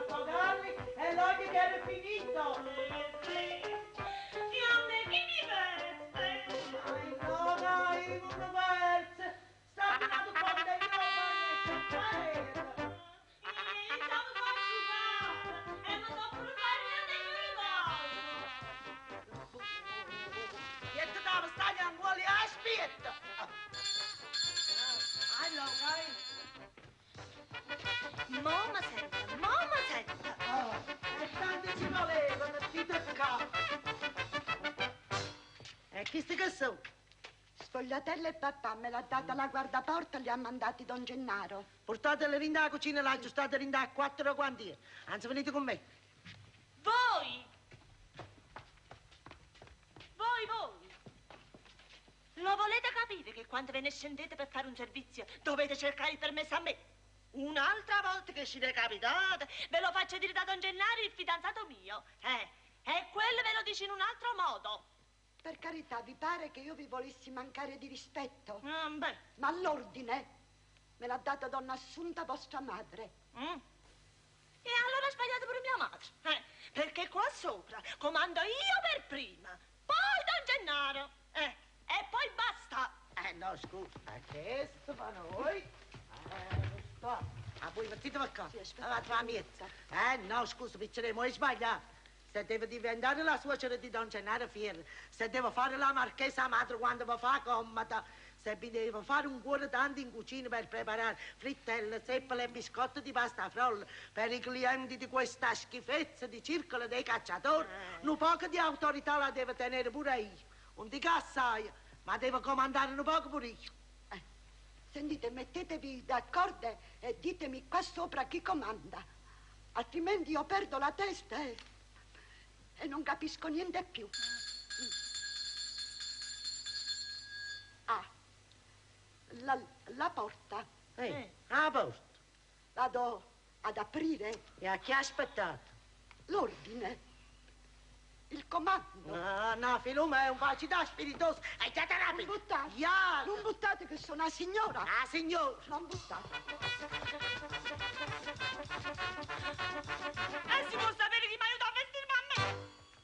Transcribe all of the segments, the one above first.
Portogalli e l'olio che era finito. E a me chi mi veste? Allora, io non verso. Sta tornando con dei E già mi sono asciugata e mi sono pure bagnata in un E tu dove stai ancora aspetta. Allora, Mamma senta, mamma senta. oh, e tanto ci voleva, mettete qua. E chi sti che sono? Sfogliatelle e papà me l'ha data la guardaporta, li ha mandati don Gennaro. Portatele in da cucina, l'ha aggiustate in da quattro quanti. Anzi, venite con me. Voi! Voi, voi! Lo volete capire che quando ve ne scendete per fare un servizio dovete cercare il permesso a me? Un'altra volta che ci recapitate, ve lo faccio dire da Don Gennaro, il fidanzato mio. E quello ve lo dice in un altro modo. Per carità, vi pare che io vi volessi mancare di rispetto? Beh. Ma l'ordine me l'ha data donna Assunta, vostra madre. E allora ha sbagliato pure mia madre. Perché qua sopra comando io per prima, poi Don Gennaro. E poi basta. No, scusa, che sto fa noi? Non sto. Ah, voi mettete qua. Sì, aspetta. Ah, va, miezza. No, scusa, piccere, mo' sbagliato. Se deve diventare la suocera di Don Gennaro Fierro, se devo fare la marchesa madre quando mi fa comoda, se mi devo fare un cuore tanto in cucina per preparare frittelle, zeppole e biscotti di pasta frolla per i clienti di questa schifezza di circolo dei cacciatori, un poco di autorità la devo tenere pure io. Non dico assai, ma devo comandare un poco pure io. Sentite, mettetevi d'accordo e ditemi qua sopra chi comanda, altrimenti io perdo la testa e non capisco niente più. Ah, la porta. La porta. Vado ad aprire. E a chi ha aspettato? L'ordine. Il comando. No, no, Filomena, è un facita spiritoso. È già rapido. Non buttate. Ya. Non buttate che sono una signora. Ah, signora. Non buttate. E si può sapere chi mi aiuta a vestirmi a me?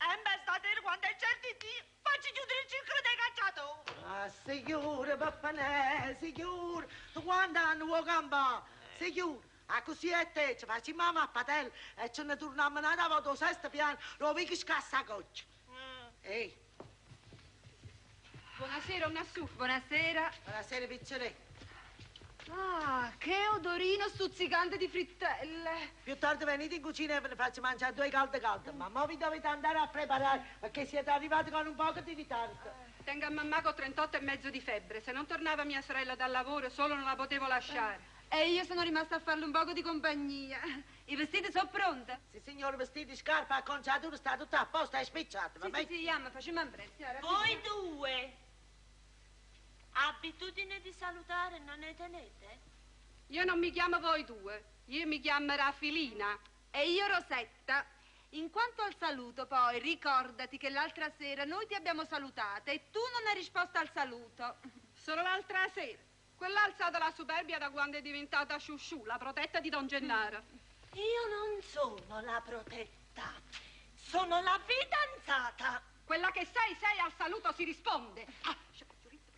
E beh, stasera quando è certo di Dio, facci chiudere il circolo dei cacciatori. Ah, signora, pappanè, signora. Tu quando hanno vuoi campare? Signora. Ah, così è te, ci facciamo mamma a padella e ce ne torniamo un'altra volta al sesto piano, lo vedi che scassa coccia. Ehi. Buonasera, Nassù. Buonasera. Buonasera, piccere. Ah, che odorino stuzzicante di frittelle. Più tardi venite in cucina e ve ne faccio mangiare due calde calde, ma mo vi dovete andare a preparare perché siete arrivati con un poco di ritardo. Tengo a mamma con 38 e mezzo di febbre. Se non tornava mia sorella dal lavoro, solo non la potevo lasciare. E io sono rimasta a farle un poco di compagnia. I vestiti sono pronti? Sì, signore, vestiti, scarpa, acconciatura, sta tutto a posto, è spicciato, va Sì, bene? sì, sì, Iamma, facciamo in presto. Ora, Voi due, abitudine di salutare non ne tenete? Io non mi chiamo voi due, io mi chiamo Rafilina. E io Rosetta. In quanto al saluto, poi, ricordati che l'altra sera noi ti abbiamo salutata e tu non hai risposto al saluto. Solo l'altra sera. Quella ha alzata la superbia da quando è diventata Sciusciù, la protetta di Don Gennaro. Io non sono la protetta, sono la fidanzata. Quella che sei, sei, al saluto si risponde. Ah,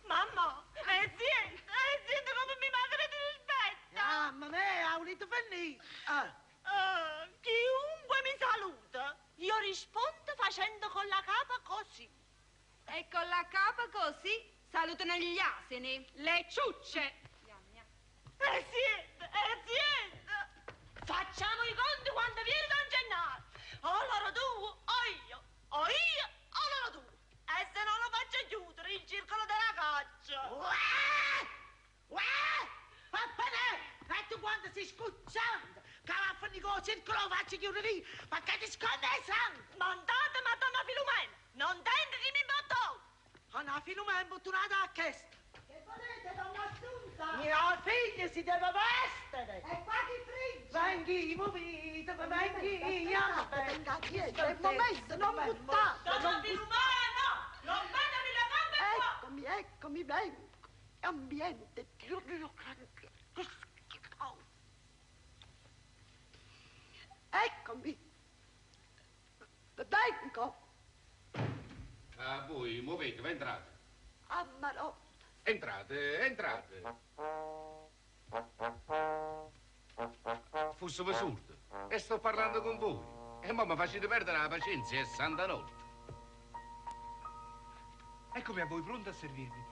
mamma, è zietta, è zietta come mia madre ti rispetta. Mamma mia, ha unito Fennì. Ah. Ah, chiunque mi saluta, io rispondo facendo con la capa così. E con la capa così salutano gli asini. Le ciucce. E siete, e siete. Facciamo i conti quando viene Don Gennaro. O loro due, o io, o io, o loro due. E se non lo faccio chiudere il circolo della caccia. Uè! Uè! Pappanè! E tu quando sei scucciando, che va a finire con il circolo lo faccio chiudere lì, perché ti sconde il sangue. Mandatemi a donna Filomena, non tenti di mi battò. Donna Filomena è imbottonata a chest. Che volete, donna Assunta? Mia figlia si deve vestire. E qua chi frigge? Venghi, muovite, venghi, Venga, dietro, è il momento, non buttate. Donna Filomena, rompetemi le gambe qua. Eccomi, eccomi, vengo. Ambiente. Eccomi. Vengo. Ah, voi muovetevi, entrate. Ah, Marò. Entrate, entrate. Fosse sordo. E sto parlando con voi. E mo mi facete perdere la pazienza, è santa notte. Eccomi a voi, pronto a servirvi.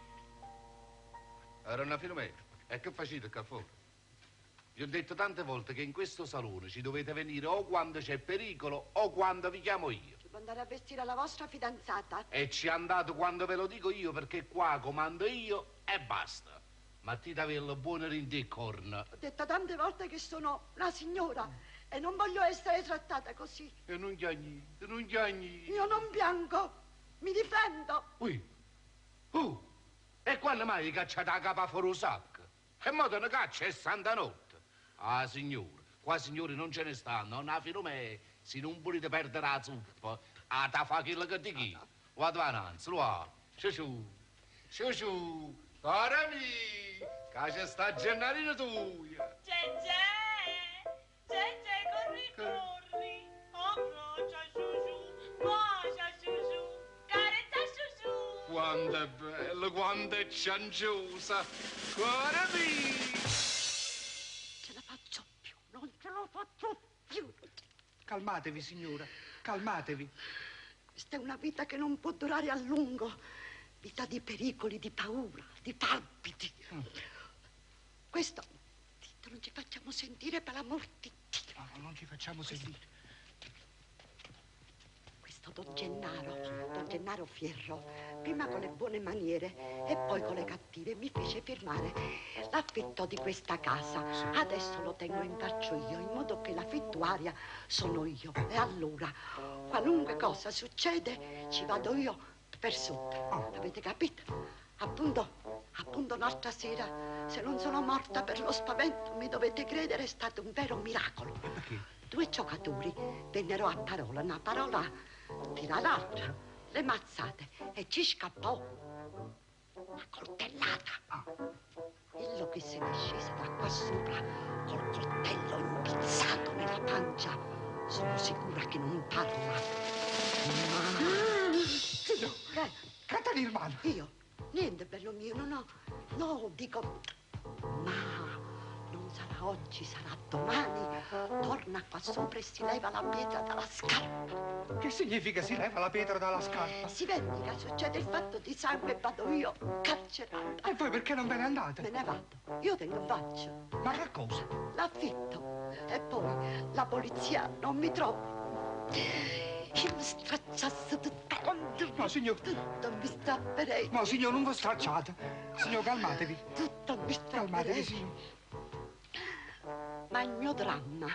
Donna Filomena, e che facete qua fuori? Vi ho detto tante volte che in questo salone ci dovete venire o quando c'è pericolo o quando vi chiamo io. Devo andare a vestire la vostra fidanzata. E ci andate quando ve lo dico io, perché qua comando io e basta. Ma ti averlo buono in corna. Ho detto tante volte che sono una signora e non voglio essere trattata così. E non chiagni, non chiagni. Io non piango, mi difendo. Ui, e quando mai cacciate la capa fuori un sacco? E mo te ne caccia è santa notte. Ah, signore, qua signori non ce ne stanno, una Filomena, se non volete perdere la zuppa, a ta fa quello che ti chiedo. Vado avanti, lo Sciù, sciù, sciù, cara mia, che c'è sta Gennarino tuia. Gegè, Gegè, corri, corri, abbraccia Giugiù, bacia Giugiù, carezza Giugiù. Quanto è bello, quanto è cianciosa, cara mia. Ce la faccio più, non ce la faccio più. Calmatevi, signora, calmatevi. Questa è una vita che non può durare a lungo. Vita di pericoli, di paura, di palpiti. Questo, zitto, non ci facciamo sentire per l'amor di Dio. No, non ci facciamo sentire. Questo Don Gennaro, Don Gennaro Fierro, prima con le buone maniere e poi con le cattive, mi fece firmare l'affitto di questa casa. Adesso lo tengo in faccio io, in modo che l'affittuaria sono io. E allora, qualunque cosa succede, ci vado io per sotto. Avete capito? Appunto, appunto l'altra sera, se non sono morta per lo spavento, mi dovete credere, è stato un vero miracolo. Perché? Due giocatori vennero a parola, una parola tira l'altra, le mazzate e ci scappò una coltellata. Quello che se ne scese da qua sopra col coltello impizzato nella pancia, sono sicura che non parla. Ma... Signor, Che? Caterina in mano. Io? Niente, bello mio, no, no, no, dico, ma non sarà oggi, sarà domani. Torna qua sopra e si leva la pietra dalla scarpa. Che significa si leva la pietra dalla scarpa? Si vendica, succede il fatto di sangue e vado io carcerata. E voi perché non ve ne andate? Me ne vado, io tengo in faccia Ma che cosa? l'affitto e poi la polizia non mi trova. Io mi stracciasse tutto quanto. No, signor. Tutto mi strapperei. No, signor, non vi stracciate. Signor, calmatevi. Tutto mi Calmatevi, strapperei. signor. Ma il mio dramma,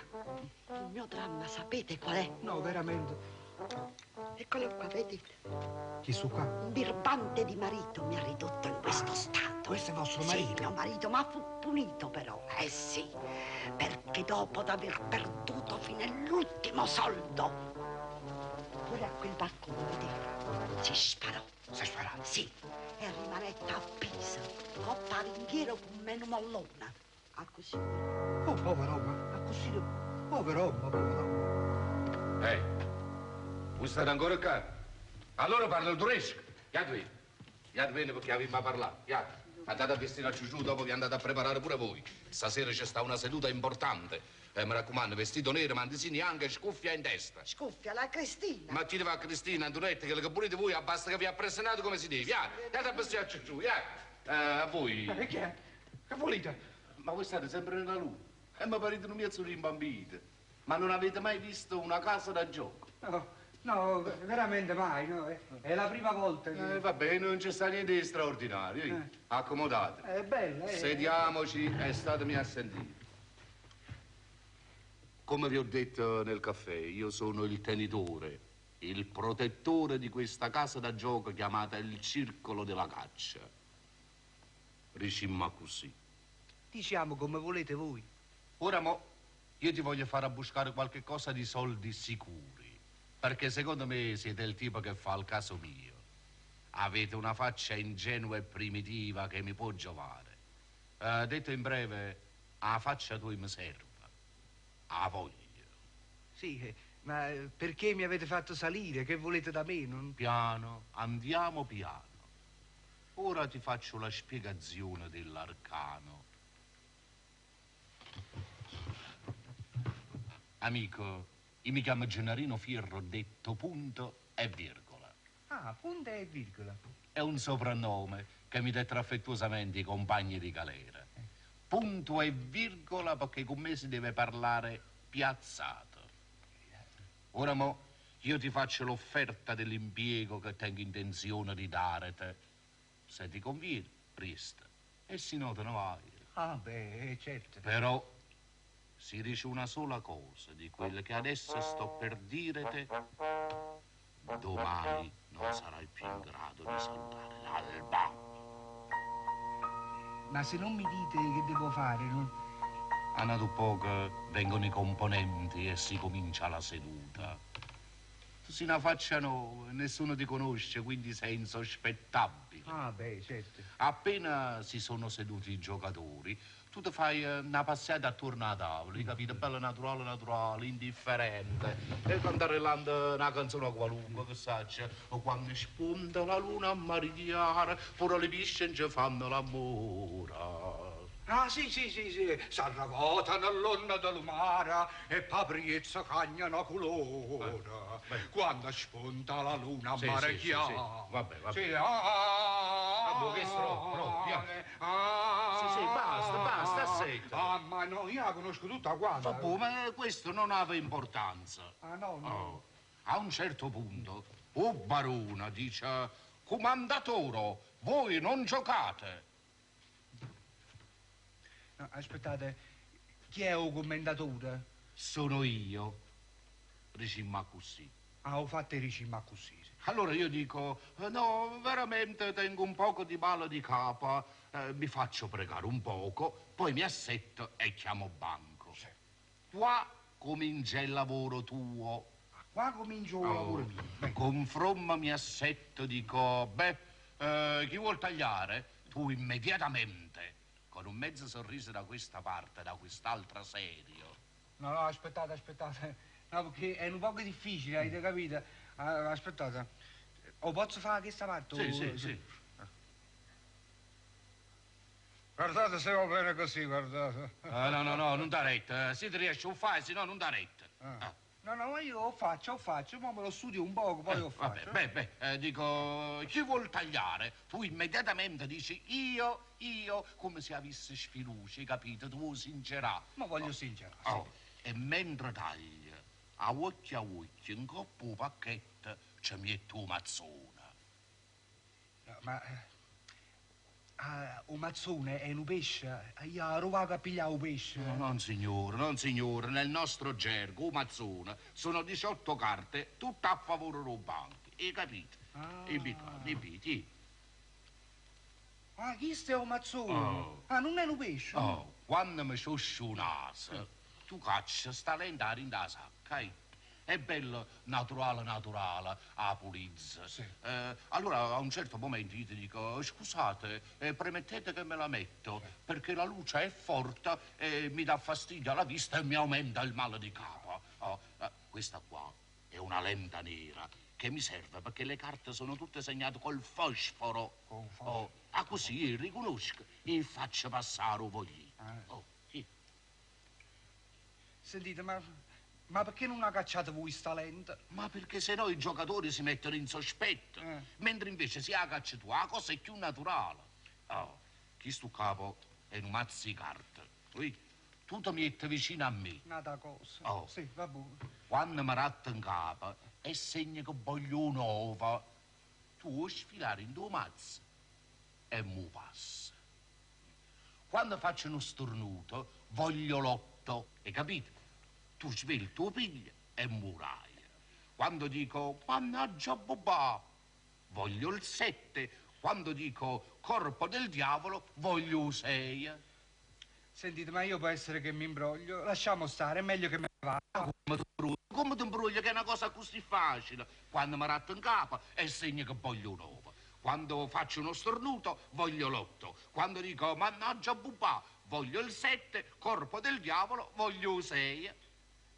sapete qual è? No, veramente. Eccolo qua, vedete? Chi su qua? Un birbante di marito mi ha ridotto in questo stato. Questo è vostro marito? Sì, mio marito, ma fu punito però. Eh sì, perché dopo d'aver perduto fino all'ultimo soldo, pure a quel balcone, vedete, si sparò. Si è sparato? Sì, e rimanette appeso, coppa ringhiero con meno mollona. A così. Oh, povero uomo, a così. Povero uomo, povero uomo. Ehi, voi state ancora qua? Allora parlo tedesco. Iate bene. Iate bene perché avevamo a parlare. Iate. Andate a vestire a Ciuciù, dopo vi andate a preparare pure voi. Stasera c'è sta una seduta importante. Mi raccomando, vestito nero, mantisini anche, scuffia in testa. Scuffia la Cristina. Ma chi va a Cristina, Antonetta, che le pulite voi, basta che vi appressionate come si deve. Iate, andate a vestire a Ciuciù, iate. A voi. Ma che è? Che volete? Ma voi state sempre nella luna. E mi parete un mezzo rimbambito. Ma non avete mai visto una casa da gioco? No, no, veramente mai, no. È la prima volta che... Va bene, non c'è sta niente di straordinario. Accomodate. È bella, eh. Sediamoci e statemi a sentire. Come vi ho detto nel caffè, io sono il tenitore, il protettore di questa casa da gioco chiamata il Circolo della Caccia. Ricimma così. Diciamo come volete voi. Ora mo, io ti voglio far abbuscare qualche cosa di soldi sicuri, perché secondo me siete il tipo che fa il caso mio. Avete una faccia ingenua e primitiva che mi può giovare. Detto in breve, la faccia tua mi serve. La voglio. Sì, ma perché mi avete fatto salire? Che volete da me? Non... Piano, andiamo piano. Ora ti faccio la spiegazione dell'arcano. Amico, io mi chiamo Gennarino Fierro, detto punto e virgola. Ah, punto e virgola. È un soprannome che mi dettero affettuosamente i compagni di galera. Punto e virgola perché con me si deve parlare piazzato. Ora mo, io ti faccio l'offerta dell'impiego che tengo intenzione di dare te. Se ti conviene, presta. E se no te ne vai. Ah, beh, certo. Però si dice una sola cosa di quella che adesso sto per dire te. Domani non sarai più in grado di salutare l'alba. Ma se non mi dite che devo fare, non... A nato poco vengono i componenti e si comincia la seduta. Tu sei una faccia nuova, nessuno ti conosce, quindi sei insospettabile. Ah, beh, certo. Appena si sono seduti i giocatori, tu ti fai una passeggiata attorno alla tavola, hai capito? Bella naturale, naturale, indifferente. E cantarellando una canzone qualunque, che saccia, o quando spunta la luna a mare pure le pisce ci fanno l'amore. Ah, sì, sì, sì, sì. S'arrabota nell'onna del mare e papriezza cagnano colore. Quando spunta la luna a Sì, mare sì, sì, chiara. sì. Vabbè, vabbè. Sì, ah, Vabbè, che troppo, ah, Sì, sì, basta, basta, assetta. Ah, ma no, io la conosco tutta quanta. Vabbè, ma questo non aveva importanza. Ah, no, no. Oh, a un certo punto, o barone dice, comandatore, voi non giocate. No, aspettate, chi è il commendatore? Sono io, dicimmo così. Ah, ho fatto il ricimma così. sì. Allora io dico, no, veramente tengo un poco di male di capo, mi faccio pregare un poco, poi mi assetto e chiamo banco. Sì. Qua comincia il lavoro tuo. Ah, qua comincio il lavoro mio. Beh, Con fromma mi assetto, dico, beh, chi vuol tagliare? Tu immediatamente, con un mezzo sorriso da questa parte, da quest'altra serio. No, no, aspettate, aspettate. No, perché è un poco difficile, avete capito? Ah, aspettate. O posso fare questa parte? Sì, o- sì, sì. Guardate se va bene così, guardate. Ah, no, no, no, non da retta. Se ti riesci a fare, se no non da retta. Ah. No, no, ma io lo faccio, lo faccio, ma me lo studio un poco, poi lo faccio. Vabbè, beh, beh, dico, chi vuol tagliare? Tu immediatamente dici io, come se avessi sfiducia, capito? Tu sincerà. Ma voglio sincerare. sì. Oh, e mentre tagli, a occhio a occhio, in coppa un pacchetto, ci metti un mazzone. No, ma... Ah, un mazzone è un pesce. Io ero a pigliare un pesce. No, non signore, non signore, nel nostro gergo, un mazzone, sono 18 carte, tutte a favore del banco, hai capito? Ah. E mi Ah, questo è un mazzone. Oh. Ah, non è un pesce. Oh, quando mi scioscio un naso, tu caccia sta lenta in da sacca, eh? È bello naturale, naturale, a pulizia. Sì. Allora a un certo momento io ti dico, scusate, premettete che me la metto, perché la luce è forte e mi dà fastidio alla vista e mi aumenta il male di capo. Oh, questa qua è una lenta nera che mi serve perché le carte sono tutte segnate col fosforo. Con fosforo. Oh, ah, così io riconosco e faccio passare un voglio. Ah. Oh, sì. Sentite, ma perché non ha cacciato voi sta lente? Ma perché se no i giocatori si mettono in sospetto, mentre invece se la cacci tu, la cosa è più naturale. Oh, chi sto capo è un mazzo di carte. Ui, tu ti metti vicino a me. Nata cosa. Oh. Sì, va bene. Quando mi ratto in capo è segno che voglio un'ova. Tu vuoi sfilare in due mazzi e mu passa. Quando faccio uno stornuto, voglio l'otto, hai capito? Tu svegli il tuo piglio e murai. Quando dico, mannaggia bobà, voglio il 7. Quando dico, corpo del diavolo, voglio il 6. Sentite, ma io può essere che mi imbroglio. Lasciamo stare, è meglio che me ne vada. Come ti imbroglio che è una cosa così facile? Quando mi ratto in capo è segno che voglio un'ova. Quando faccio uno stornuto, voglio l'otto. Quando dico, mannaggia bubà, voglio il 7, corpo del diavolo, voglio il 6.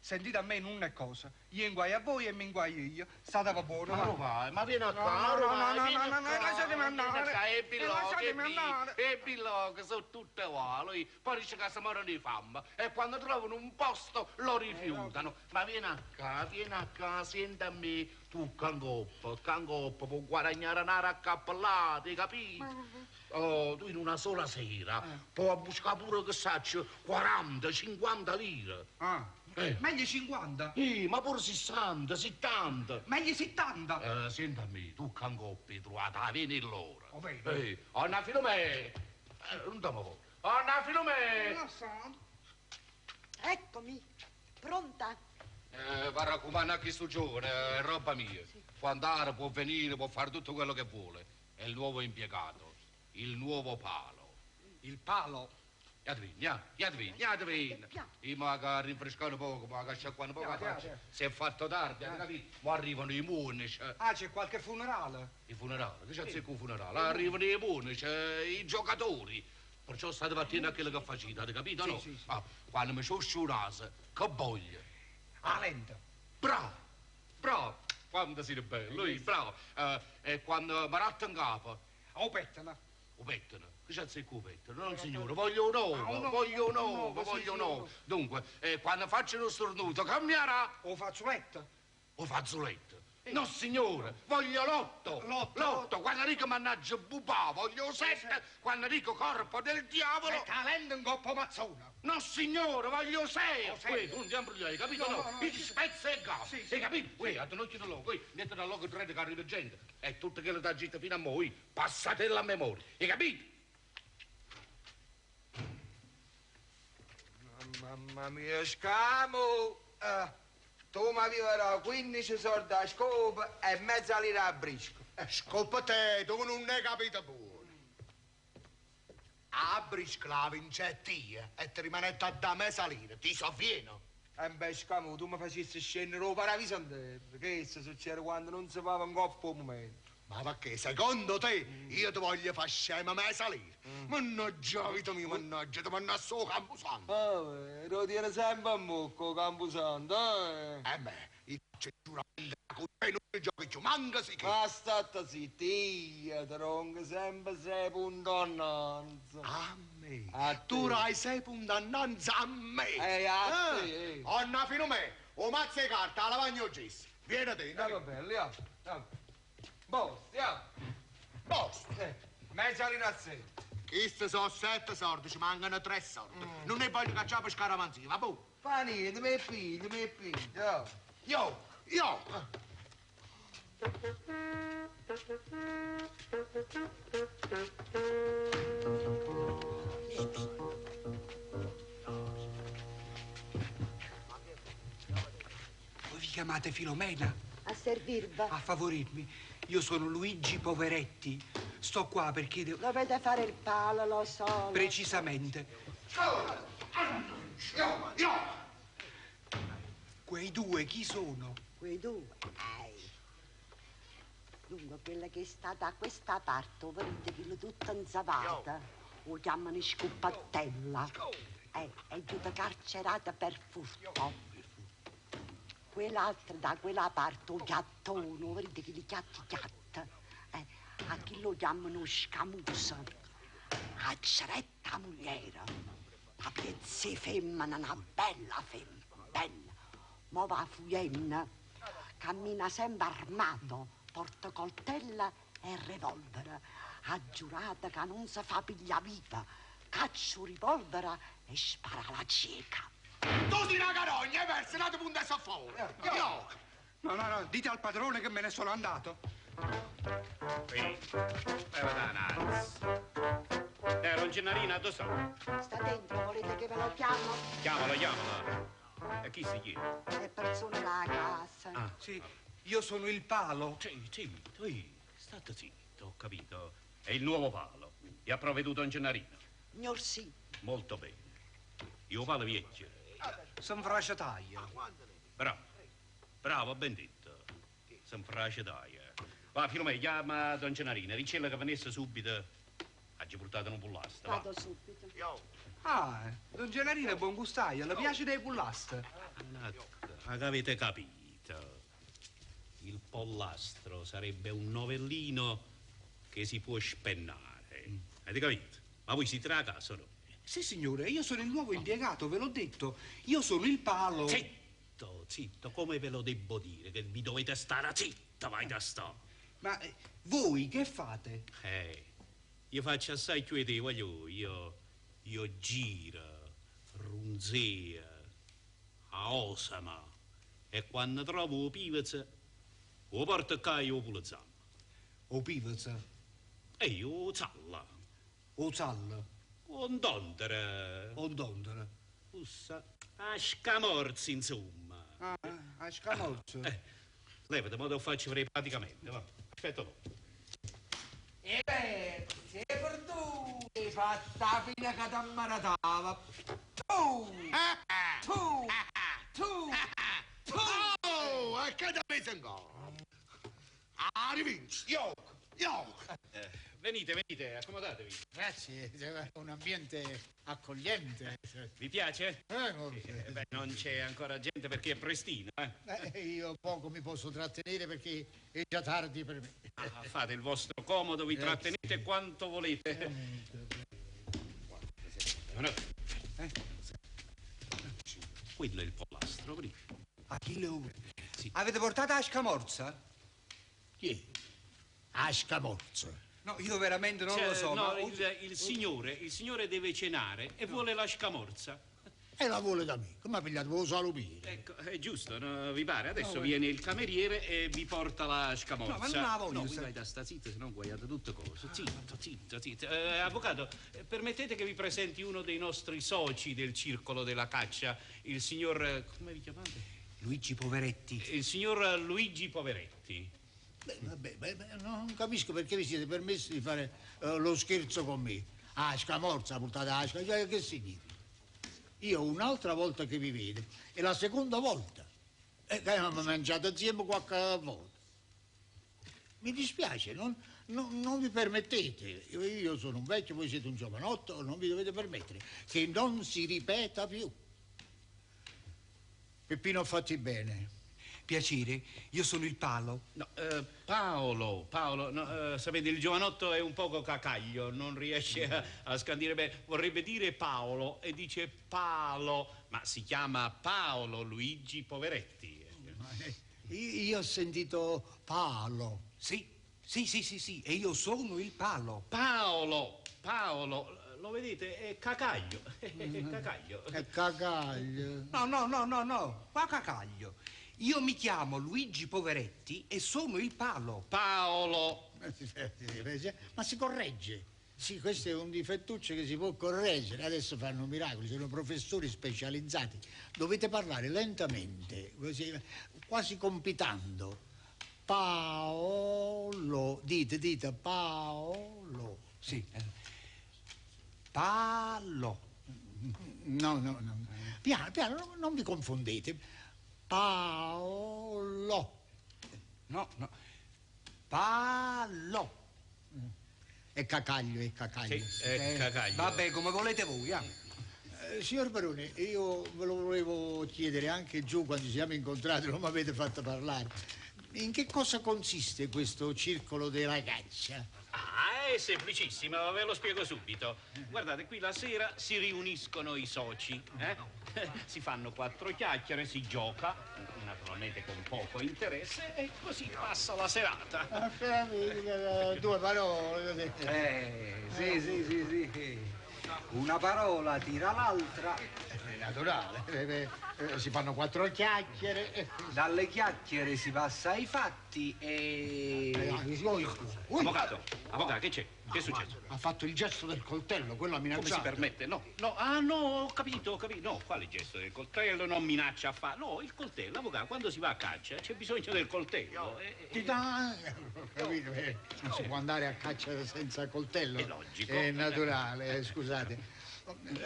Sentite a me non è cosa. Io inguaio a voi e mi inguaio io. State buono. Ma vai, ma vieni a No, qua, no, no, vai, no, vieni no, a no, no, qua, lasciatemi vieni a andare. qua, E bilocchi, Lasciatemi andare. e bilocchi, sono tutte uguali. Poi dice che si muoiono di fame e quando trovano un posto lo rifiutano. Ma vieni a qua, vieni a qua, senti a me. Tu cangoppa, cangoppa, puoi guadagnare una raccappellata, hai capito? Oh, tu in una sola sera puoi buscare pure, che saccio, 40, 50 lire. Ah. Eh. Meglio 50. Sì, ma pure 60, 70. Meglio 70. Senti a me, tu cangoppi, trovata, vieni l'ora. Oh, vero? Anna Filomè! Non ti muovo. Anna Filomè! Non so. Eccomi, pronta? Va raccomando a questo giovane, è roba mia. Può andare, può venire, può fare tutto quello che vuole. È il nuovo impiegato, il nuovo palo. Il palo. Iatvin, Io magari rinfrescare un poco, magari sciacquare un poco la faccia. Si è fatto tardi, hai capito? Ma arrivano i monaci. Ah, c'è qualche funerale? I funerali, che c'è il funerale? Arrivano i monaci, i giocatori. Perciò state partendo a quello che facete, avete capito? Sì, no? sì, sì. Ah, quando mi scioscio un naso, che voglio? Ah, lenta. Bravo, bravo. Quando sei bello, lui, bravo. E quando mi ratto in capo, Oh, pettena. o pettine. Che c'è il pettine? No, signore, voglio un uovo, Ah, un uovo, voglio un un uovo, uovo, sì, voglio un sì, uovo. Dunque, quando faccio uno stornuto, cambierà O fazzoletto. o fazzoletto. No, signore, voglio l'otto. L'otto. L'otto. Quando dico mannaggia bubà, voglio sette. Quando dico corpo del diavolo. Setta lenta in coppa mazzona. No, signore, voglio sei. Oh, sei. Uè, tu non ti imbrogliare, hai capito? No, No, no, no, Io sì, ti spezzo il capo. Sì, sì. Hai capito? Uè, adnocchio là, uè, metti da loco tre che arriva gente. E tutto quello che gita fino a mo', uè, passatela a memoria. Hai capito? Mamma mia, scamo! Tu mi avevi dato 15 soldi a scopa e mezza lira a brisco. Scopa te, tu non ne hai capito buono. A brisca la vincetti e ti rimanetta da me salire, ti sovvieno. E beh, scamo, tu mi facessi scendere il paradiso in terra. Che succede quando non si va in coppa un momento? Ma perché, secondo te, io ti voglio far scema me salire? Mannaggia, vita mia, mannaggia, ti mannaggia su Camposanto. Vabbè, lo tiene sempre a mucco, Camposanto, eh. Eh beh, io faccio giuramento con te non giochi più, manca si che. Ma state zitti, io ti ronco sempre sei punti innanzi. A me? A Tu te. hai sei punti innanzi a me. A te, eh. Onna fino a me, o mazza di carta, alla lavagna o gesso. Vieni te, Va bene, Leo. Boss, andiamo. Boss. Mezza lira a sé. Questi sono sette soldi, ci mancano tre soldi. Non ne voglio cacciare per scaramanzia, va buono? Fa niente, mi figlio, mi figlio. Io, io. Voi vi chiamate Filomena? A servirvi. A favorirmi. Io sono Luigi Poveretti. Sto qua perché devo... Dovete fare il palo, lo so. lo Precisamente. Io, io. Quei due chi sono? Quei due? Dunque, quella che sta da questa parte, vedete che l'ho tutta inzavata, o chiamano scupattella. È giusta carcerata per furto. Quell'altra da quella parte, o chiattone, vedete che li chiatti chiatta. A chi lo chiamano scamusa. A ceretta mogliera. La piezza femmina, una bella femmina, bella. Mo va fujenna, cammina sempre armato, porta coltella e revolver. Ha giurato che non si fa piglia viva, caccia un revolver e spara alla cieca. Tu sei una carogna, hai perso, una punta fuori. Io. No, no, no, dite al padrone che me ne sono andato. Qui. Don Gennarino, dove sta? Sta dentro, volete che ve lo chiamo? Chiamalo, chiamalo. E chi si chiama? Le persone della casa. Ah. Sì, io sono il palo. Sì, sì, sì, state zitto, ho capito. È il nuovo palo. E ha provveduto Don Gennarino. Signor sì. Molto bene. Io palo vecchio. Sono fracetaio. Bravo, bravo, ben detto. Sono fracetaio. Va, Filomena, chiama Don Gennarino, dicella che venisse subito. Ha già portato un bullasta, va. Vado subito. Io. Ah, Don Gennarino è buon gustaio, le piace dei pullastri. Ah, che avete capito? Il pollastro sarebbe un novellino che si può spennare. Avete capito? Ma voi siete a casa, no? Sì, signore, io sono il nuovo impiegato, ve l'ho detto. Io sono il palo. Zitto, zitto, come ve lo debbo dire? Che vi dovete stare zitto, vai da sto. Ma voi che fate? Io faccio assai più di te, voglio. Io giro, runzea, a osama. E quando trovo il pivez, lo porto qua e lo pulizziamo. O pivez? E io zalla. O zalla? Un dondere. Un dondere. Ussa. A scamorzi, insomma. Ah, a scamorzi. Levate, ma te lo faccio vedere praticamente, va. Aspetta un po'. E beh, sei perduto, hai fatto la fine che ti ammaratava. Tu! Tu! Tu! Tu! Oh, e che ti messo ancora? Ah, rivinci! Io! Io! Venite, venite, accomodatevi. Grazie, è un ambiente accogliente. Vi piace? Molto. Beh, non c'è ancora gente perché è prestino, eh? Io poco mi posso trattenere perché è già tardi per me. Ah, fate il vostro comodo, vi Grazie. trattenete quanto volete. No, no. Quello è il pollastro, prima. Achille Ugo. Sì. Avete portato la scamorza? Chi è? A scamorza. No, io veramente non Cioè, lo so. No, ma... il signore deve cenare e vuole la scamorza. E la vuole da me. Come ha pigliato? Lo salumiere. Ecco, è giusto, no? Vi pare? Adesso No, viene il cameriere e vi porta la scamorza. No, ma non la voglio, No, sa- voi vai da sta zitto, se no guaiate tutte cose. Zitto, zitto, zitto. Avvocato, permettete che vi presenti uno dei nostri soci del circolo della caccia, il signor... Come vi chiamate? Luigi Poveretti. Il signor Luigi Poveretti. Beh, vabbè, beh, beh, non capisco perché vi siete permessi di fare lo scherzo con me. Ah, scamorza, portata a scamorza, che significa? Io un'altra volta che vi vedo, è la seconda volta. E che abbiamo mangiato insieme qualche volta. Mi dispiace, non vi permettete. Io sono un vecchio, voi siete un giovanotto, non vi dovete permettere che non si ripeta più. Peppino, fatti bene. Piacere, io sono il palo. No, Paolo, Paolo, no, sapete, il giovanotto è un poco cacaglio, non riesce a scandire bene. Vorrebbe dire Paolo e dice Palo, ma si chiama Paolo Luigi Poveretti. Io ho sentito Paolo. Sì, sì, sì, sì, sì, e io sono il palo. Paolo, Paolo, lo vedete, è cacaglio, è cacaglio. È cacaglio. No, no, no, no, no, qua cacaglio. Io mi chiamo Luigi Poveretti e sono il palo. Paolo! Ma si corregge. Sì, questo è un difettuccio che si può correggere. Adesso fanno miracoli, sono professori specializzati. Dovete parlare lentamente, così, quasi compitando. Paolo, dite, dite, Paolo. Sì. Palo. No, no, no. Piano, piano, non vi confondete. Paolo. No, no. Palo. È cacaglio, è cacaglio. Sì, è cacaglio. Vabbè, come volete voi, eh. Signor Barone, io ve lo volevo chiedere anche giù quando ci siamo incontrati, non mi avete fatto parlare. In che cosa consiste questo circolo della caccia? Ah, è semplicissimo, ve lo spiego subito. Guardate, qui la sera si riuniscono i soci, eh? Si fanno quattro chiacchiere, si gioca, naturalmente con poco interesse, e così passa la serata. Appena due parole. Sì, sì, sì, sì. Una parola tira l'altra. È naturale, si fanno quattro chiacchiere. Dalle chiacchiere si passa ai fatti e... Avvocato, avvocato, che c'è? Che è successo? Ha fatto il gesto del coltello, quello ha minacciato. Come si permette? No, no, ah no, ho capito, ho capito. No, quale gesto del coltello? Non minaccia a fare. No, il coltello, avvocato, quando si va a caccia c'è bisogno del coltello. Ti dà... Capito? Non si può andare a caccia senza coltello. È logico. È naturale, scusate.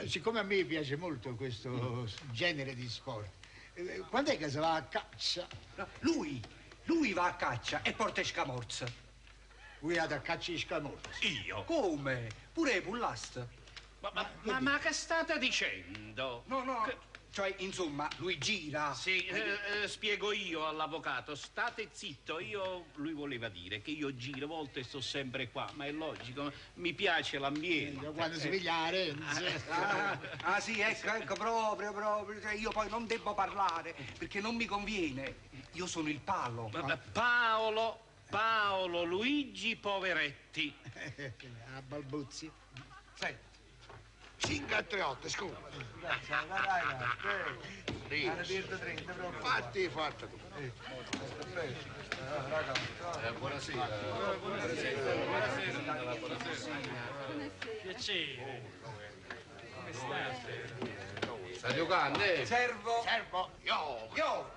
Siccome a me piace molto questo genere di sport, quando è che si va a caccia? No, lui va a caccia e porta scamorza. Lui va a caccia e scamorza. Io? Come? Pure i pullast. Ma che state dicendo? No, no, cioè, insomma, lui gira. Sì, spiego io all'avvocato, state zitto, io, lui voleva dire che io giro volte e sto sempre qua, ma è logico, mi piace l'ambiente. Quando si piglia la Renzi. Ah, sì, ecco, proprio, proprio. Cioè, io poi non debbo parlare, perché non mi conviene. Io sono il palo. Paolo Luigi Poveretti. A balbuzi. Senti. 5 a 3, 8, scusa. Fatti, fatta tu. Buonasera. Buonasera. Buonasera. Piacere. Come state? Sta giocando, eh? Servo. Servo. Io. Io.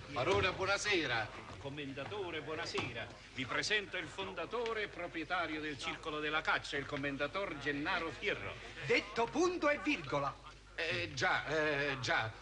Barone, buonasera. Commendatore, buonasera. Vi presento il fondatore e proprietario del Circolo della Caccia, il commendator Gennaro Fierro. Detto punto e virgola. Già.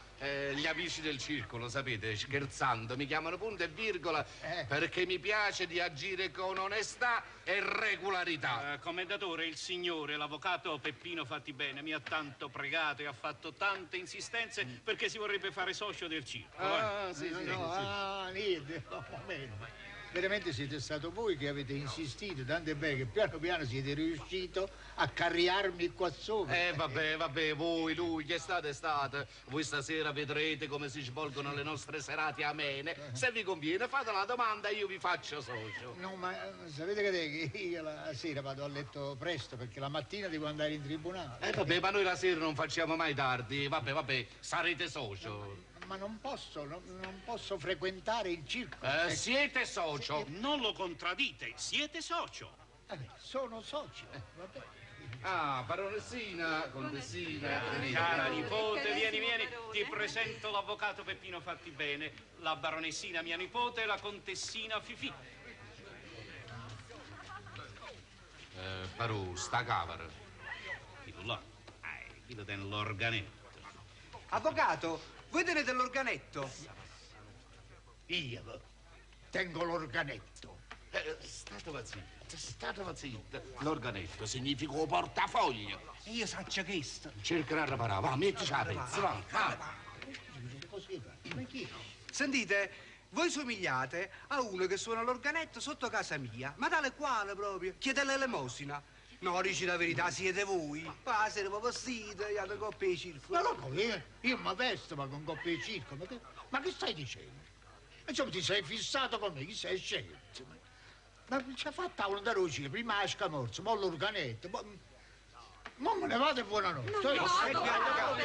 Gli amici del circolo, sapete, scherzando, mi chiamano punto e virgola perché mi piace di agire con onestà e regolarità. Commendatore, il signore, l'avvocato Peppino Fattibene, mi ha tanto pregato e ha fatto tante insistenze perché si vorrebbe fare socio del circolo. Ah, sì, sì, no, sì. Ah, niente, no, meno. Veramente siete stato voi che avete insistito, tanto è bene che piano piano siete riuscito a carriarmi qua sopra. Vabbè, voi, lui, che state, state. Voi stasera vedrete come si svolgono le nostre serate amene. Se vi conviene, fate la domanda e io vi faccio socio. No, ma sapete che è? Che io la sera vado a letto presto perché la mattina devo andare in tribunale. Vabbè, ma noi la sera non facciamo mai tardi. Vabbè, sarete socio. Ma non posso, non posso frequentare il circolo. Siete socio. Non lo contraddite, siete socio. Sono socio, vabbè. Ah, baronessina, contessina. Cara nipote, vieni, vieni. Ti presento l'avvocato Peppino Fattibene, la baronessina mia nipote e la contessina Fifì. Barò, sta camera. Dillo là. Dillo l'organetto. Avvocato, voi tenete l'organetto? Io tengo l'organetto. State zitta, state zitta. L'organetto significa un portafoglio. E io saccio questo. Cercherà di riparare, va, mettici la pezza, va, va. Sentite, voi somigliate a uno che suona l'organetto sotto casa mia, ma tale quale proprio, chiede l'elemosina. No, dici la verità, siete voi. Ma se ne vestite, andate coppia di circo. Ma no, io mi vesto, ma con coppia di circo. Ma che stai dicendo? Insomma, ti sei fissato con me, chi sei scemo? Ma ci ha fatto andare a uscire, prima la scamorza, poi l'organetto, poi... Ma me ne vado e buonanotte. No, avvocato,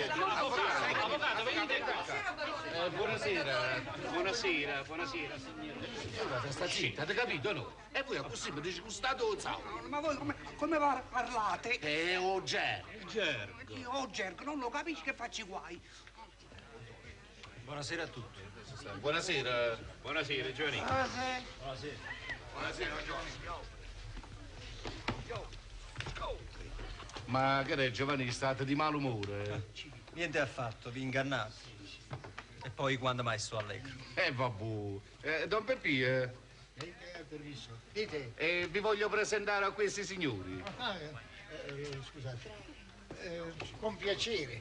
venite qua. Buonasera. Buonasera, buonasera, signore. Signora, sta zitta, avete capito, no? E voi così mi disgustate o zao? Ma voi come parlate? O gergo. Il gergo. Io ho gergo, non lo capisco che faccio i guai. Buonasera a tutti. Buonasera. Buonasera, Giovanni. Buonasera. Buonasera. Buonasera, Giovanni. Ma che è, Giovanni, state di malumore? Niente affatto, vi ingannate. E poi quando mai sto allegro? Vabbè. Don Peppì, permesso. Dite. Vi voglio presentare a questi signori. Scusate. Con piacere.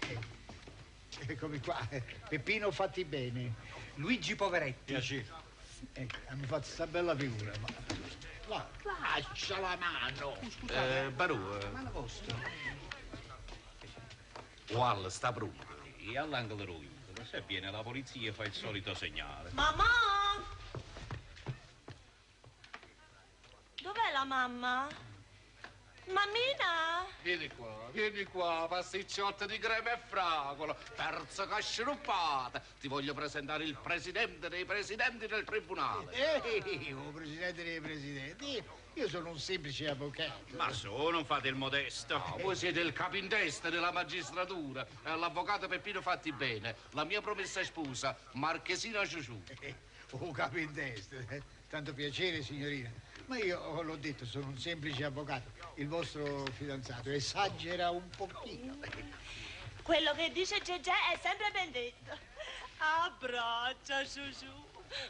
Eccomi qua. Peppino Fattibene. Luigi Poveretti. Piacere. Ecco, hanno fatto sta bella figura, ma... Va, lascia la mano. Scusate. Barù. Mano vostra. Ual, sta pronto. E all'angolo rovino, se viene la polizia fa il solito segnale. Mamma! Dov'è la mamma? Mammina! Vieni qua, pasticciotto di crema e fragola, terza sciruppata. Ti voglio presentare il presidente dei presidenti del tribunale. Ehi, oh, presidente dei presidenti, io sono un semplice avvocato. Ma su, non fate il modesto. No, voi siete il capo in testa della magistratura, l'avvocato Peppino Fattibene, la mia promessa sposa, Marchesina Ciuciù. Oh, capo in testa, tanto piacere, signorina. Ma io l'ho detto, sono un semplice avvocato. Il vostro fidanzato esagera un pochino. Quello che dice Gegè è sempre ben detto. Abbraccia, Ciuciù.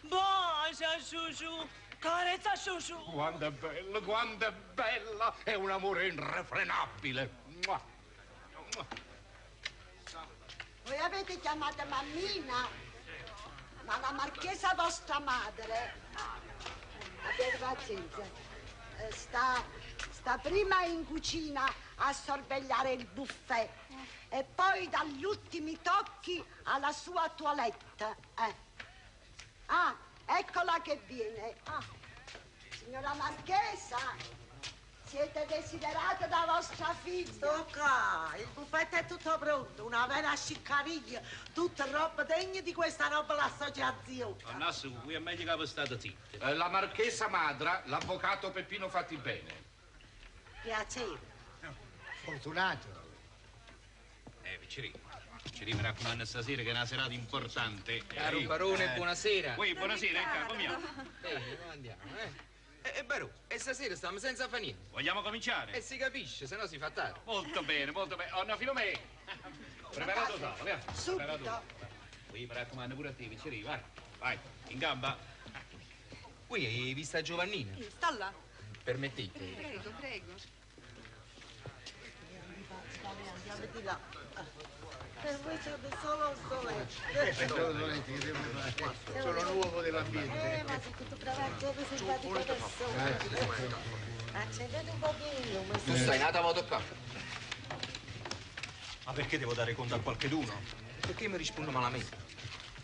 Bacia, Ciuciù. Carezza sciusciù. Quanto è bello, quanto è bella! È un amore irrefrenabile. Mua. Voi avete chiamato mammina, ma la marchesa vostra madre, abbiate pazienza, eh, sta, sta prima in cucina a sorvegliare il buffet e poi dagli ultimi tocchi alla sua toilette. eh. Ah, eccola che viene. Ah, Signora marchesa, siete desiderata da vostra figlia. Tocca, il buffet è tutto pronto, una vera sciccariglia, tutta roba degna di questa nobile associazione. Nonna su, qui è meglio che voi state zitti. Eh, La marchesa madra, l'avvocato Peppino Fattibene. Piacere. Fortunato. Viciri, Viciri, mi raccomando stasera che è una serata importante. Caro barone, buonasera. Ui, buonasera, ecco, come andiamo? Bene, come andiamo, eh? Barò, e stasera stiamo senza fare niente. Vogliamo cominciare? E si capisce, se no si fa tardi. Molto bene, molto bene. Onna Filomè, preparato tavolo, via. Subito. Preparato. Ui, mi raccomando pure a te, Viciri, vai. Vai, in gamba. Ui, hai vista Giovannina? Sta là. Permettete. Prego, prego. Andiamo di là. Per voi c'è solo un soletto. Sono nuovo dell'ambiente. Ma sei tutto brava gente simpatica persona. Accendete un pochino, ma Tu stai nata moto qua. Ma perché devo dare conto a qualcheduno? Perché mi rispondo malamente?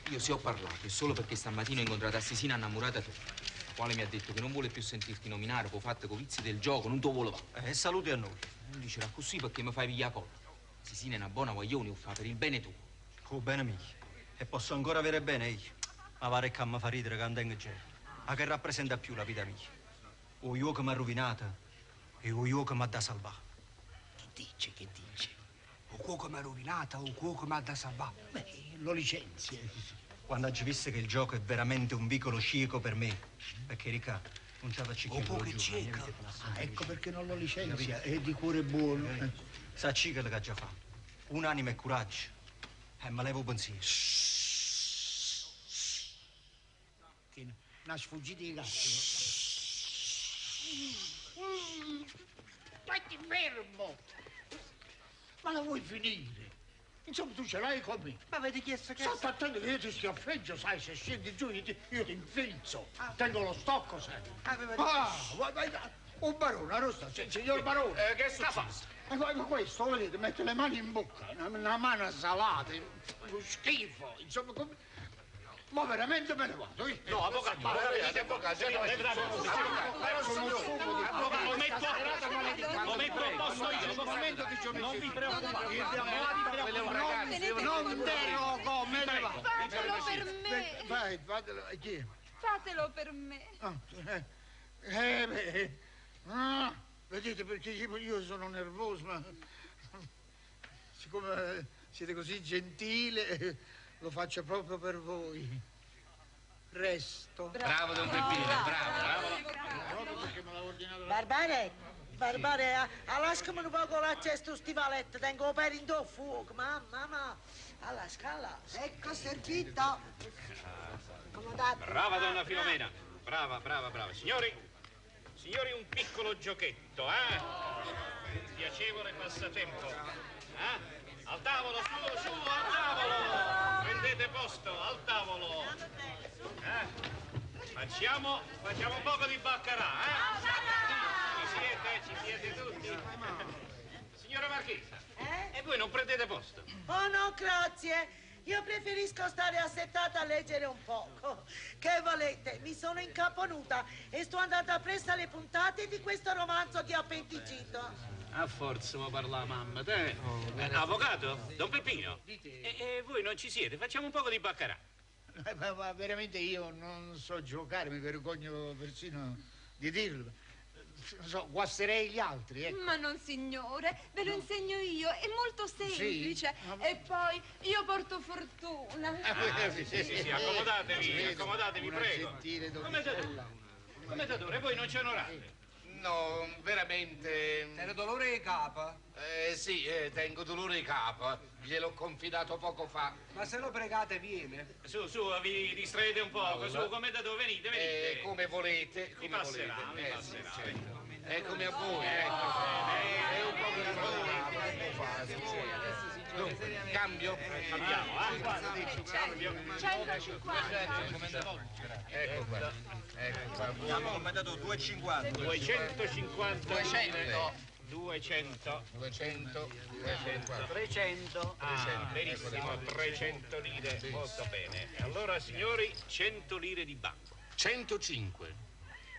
Io se ho parlato è solo perché stamattina ho incontrato Assisina innamorata tua, la quale mi ha detto che non vuole più sentirti nominare per fatto con vizi del gioco, non te vuole va. E saluti a noi. Non dicerà così perché mi fai pigliare colla. Sisina è una buona guaglione, o fa per il bene tuo. Oh, bene mio. E posso ancora avere bene io. Ma pare che mi fa ridere che andavo in giro. Ma che rappresenta più la vita mia? O io che mi ha rovinata e o io che mi ha da salvare. Che dice, che dice? O cuoco mi ha rovinata, o cuoco mi ha da salvare. Beh, lo licenzia. Quando ha visto che il gioco è veramente un vicolo cieco per me, perché Ricca non ce la faccio O più. cuoco è cieco. Ah, ecco perché non lo licenzia, è di cuore buono. Sa quello che ha già fatto. Un'anima e coraggio. E me levo pensiero. Che una sfuggita di gatto. Stai fermo! Ma la vuoi finire? Insomma, tu ce l'hai con me. Ma avete chiesto che... State attento che io ti schiaffeggio, sai, se scendi giù io ti, io ti infilzo. Tengo lo stocco, sai. Aveva Ah, guarda, guarda, un barone, arrosta, signor barone. Eh, che sta facendo? Ecco, questo, vedete, mette le mani in bocca, una mano salata, uno schifo, insomma, come... Ma veramente me ne vado. io. No, avvocato, Avvocato, Però sono stufo di... Lo metto a, lo metto a posto io. Nel momento che ci ho messo... Non vi preoccupate. Non derogo, me ne vado. Fatelo per me. Vai, fatelo, chi è? Fatelo per me. Ah, beh, ah, vedete perché io sono nervoso, ma siccome siete così gentile, lo faccio proprio per voi. Resto. Bravo, Don Peppino, bravo, bravo. Proprio perché me l'ha ordinato la... Barbare, Barbare, allascami un poco l'accesso stivaletto, tengo per in do fuoco, mamma, mamma. Allasca, allasca. Ecco servito. Accomodate. Brava donna Filomena, brava, brava, brava. Signori, signori, un piccolo giochetto, eh? Un piacevole passatempo. Eh? Al tavolo, su, su, al tavolo! Prendete posto, al tavolo! Eh? Facciamo, facciamo un poco di baccarà, eh? Ci siete, ci siete tutti? Signora Marchesa, Eh? e voi non prendete posto? Oh no, grazie. Io preferisco stare assettata a leggere un poco. Che volete? Mi sono incaponuta e sto andando appresso alle puntate di questo romanzo di appendicito. A forza vuoi parlare, mamma, te. Avvocato, Don Peppino, e voi non ci siete, facciamo un poco di baccarà. Ma veramente io non so giocare, mi vergogno persino di dirlo. Non so, guasterei gli altri, ecco. Ma non, signore, ve lo insegno io, è molto semplice. Sì? E poi io porto fortuna. Ah, sì, sì, sì, sì, accomodatevi, Ci vedo. accomodatevi, Una prego. gentile Commentatore, donzella. commentatore, voi non ci onorate. No, veramente... Tiene dolore di capo? Sì, tengo dolore di capo. Gliel'ho confidato poco fa. Ma se lo pregate viene. Su, su, vi distraete un poco, su, come da dove venite, venite. Come volete, Mi come passerà, volete. mi Sì, passerà. certo. È come a voi, ecco. È un po' di Dunque, cambio? Cambiamo, eh? Cambio. 150. Ecco qua. Ecco qua. Abbiamo commentato 2,50. 250 200. 200. 200, 200. 300. Ah, benissimo, 300 lire, molto bene. E allora, signori, 100 lire di banco. 105.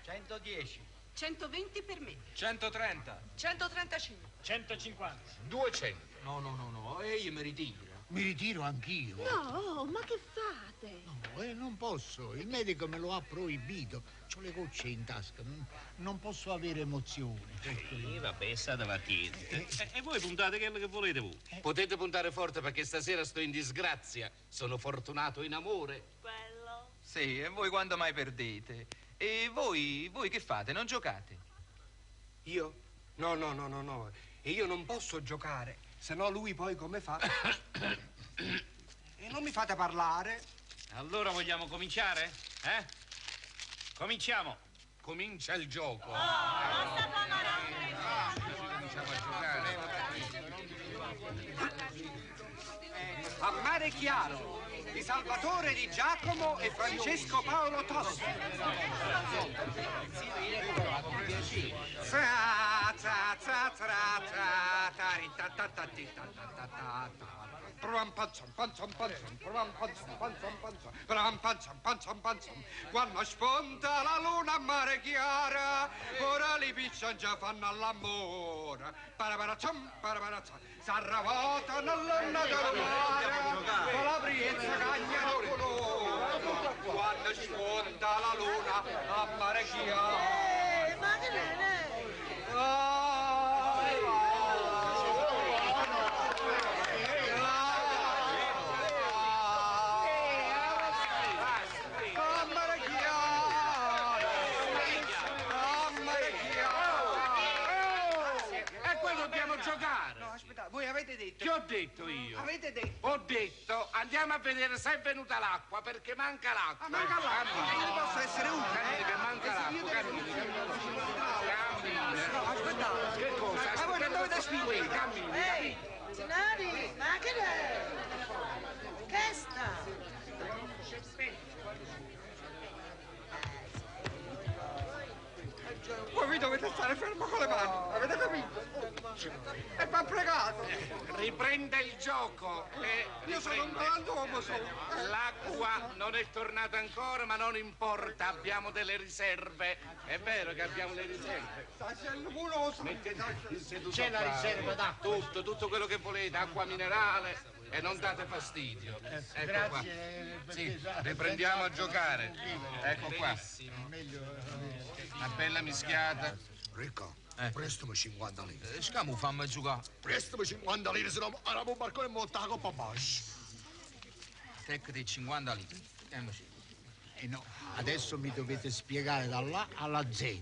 110. 120 per me. 130. 135. 150. 200. No, no, no, no, e io mi ritiro. Mi ritiro anch'io. No, ma che fate? No, non posso, il medico me lo ha proibito. C'ho le gocce in tasca, non posso avere emozioni. Sì, vabbè, state attenti. E voi puntate quello che volete voi. Potete puntare forte perché stasera sto in disgrazia. Sono fortunato in amore. Quello. Sì, e voi quando mai perdete? E voi che fate? Non giocate? Io? No, no, no, no, no. E io non posso giocare, se no lui poi come fa? E non mi fate parlare. Allora vogliamo cominciare? Eh? Cominciamo. Comincia il gioco. Cominciamo a giocare. A Mare Chiaro di Salvatore Di Giacomo e Francesco Paolo Tosti. Tra, tra, tra, tra, tra, tari, ta, ta, ta, ti, ta, ta, ta, ta, ta. Pram, pam, zam, pam, zam, pam, zam, pram, pam, zam, pam, zam, pam, zam, pram, pam, zam, pam, zam, pam, zam. Quando spunta la luna a mare chiara, ora li piccion già fanno l'amore. Parapara zam, parapara zam, s'arravota nell'onna del mare, con la priezza cagna il colore. Quando spunta la luna a mare chiara. Ma che ne è? E poi dobbiamo giocare. No, aspetta, voi avete detto. Che ho detto io? Avete detto. Ho detto andiamo a vedere se è venuta l'acqua perché manca l'acqua. Ah, manca l'acqua. E io posso essere utile. Cammini che manca E se io l'acqua, devo- cammini, cammini. No, aspettate. Che cosa? Ma voi non dovete spingere. Cammini, Ehi, signori, ma che è? Che sta? Voi vi dovete stare fermo con le mani, avete capito? E va pregato. Riprende il gioco. Io sono un riprende. galantuomo solo. L'acqua non è tornata ancora, ma non importa, abbiamo delle riserve. È vero che abbiamo le riserve. Mettete seduto C'è la qua. riserva d'acqua. Tutto, tutto quello che volete, acqua minerale e non date fastidio. Ecco qua. Grazie. perché Sì, sa- riprendiamo a senza giocare. non vivere. Ecco qua, Meglio eh, una bella mischiata. Ricca, prestami 50 lire. Scamu, fammi giocare. Prestami 50 lire, se no arabo un barcone e monta la coppa basso. Tecco dei 50 lire. Eccoci. no, adesso mi dovete spiegare dall'A alla Z,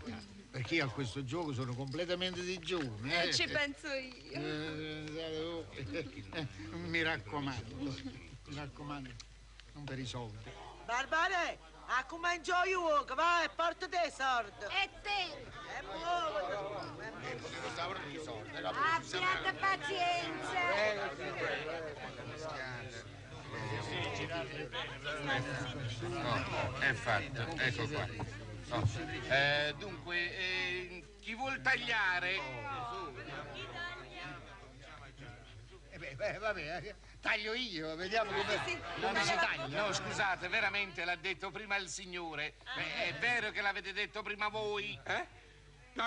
perché io a questo gioco sono completamente digiuno. eh. Ci penso io. Mi raccomando, mi raccomando, non per i soldi. Barbare, a cominciare io, che vai e porta te soldi. E te, E muoviti. abbiate pazienza. No, è fatto, ecco qua. Oh. Dunque, chi vuol tagliare? Beh, beh, vabbè, taglio io, vediamo come, come si taglia. No, scusate, veramente l'ha detto prima il signore. Beh, è vero che l'avete detto prima voi? Eh? No,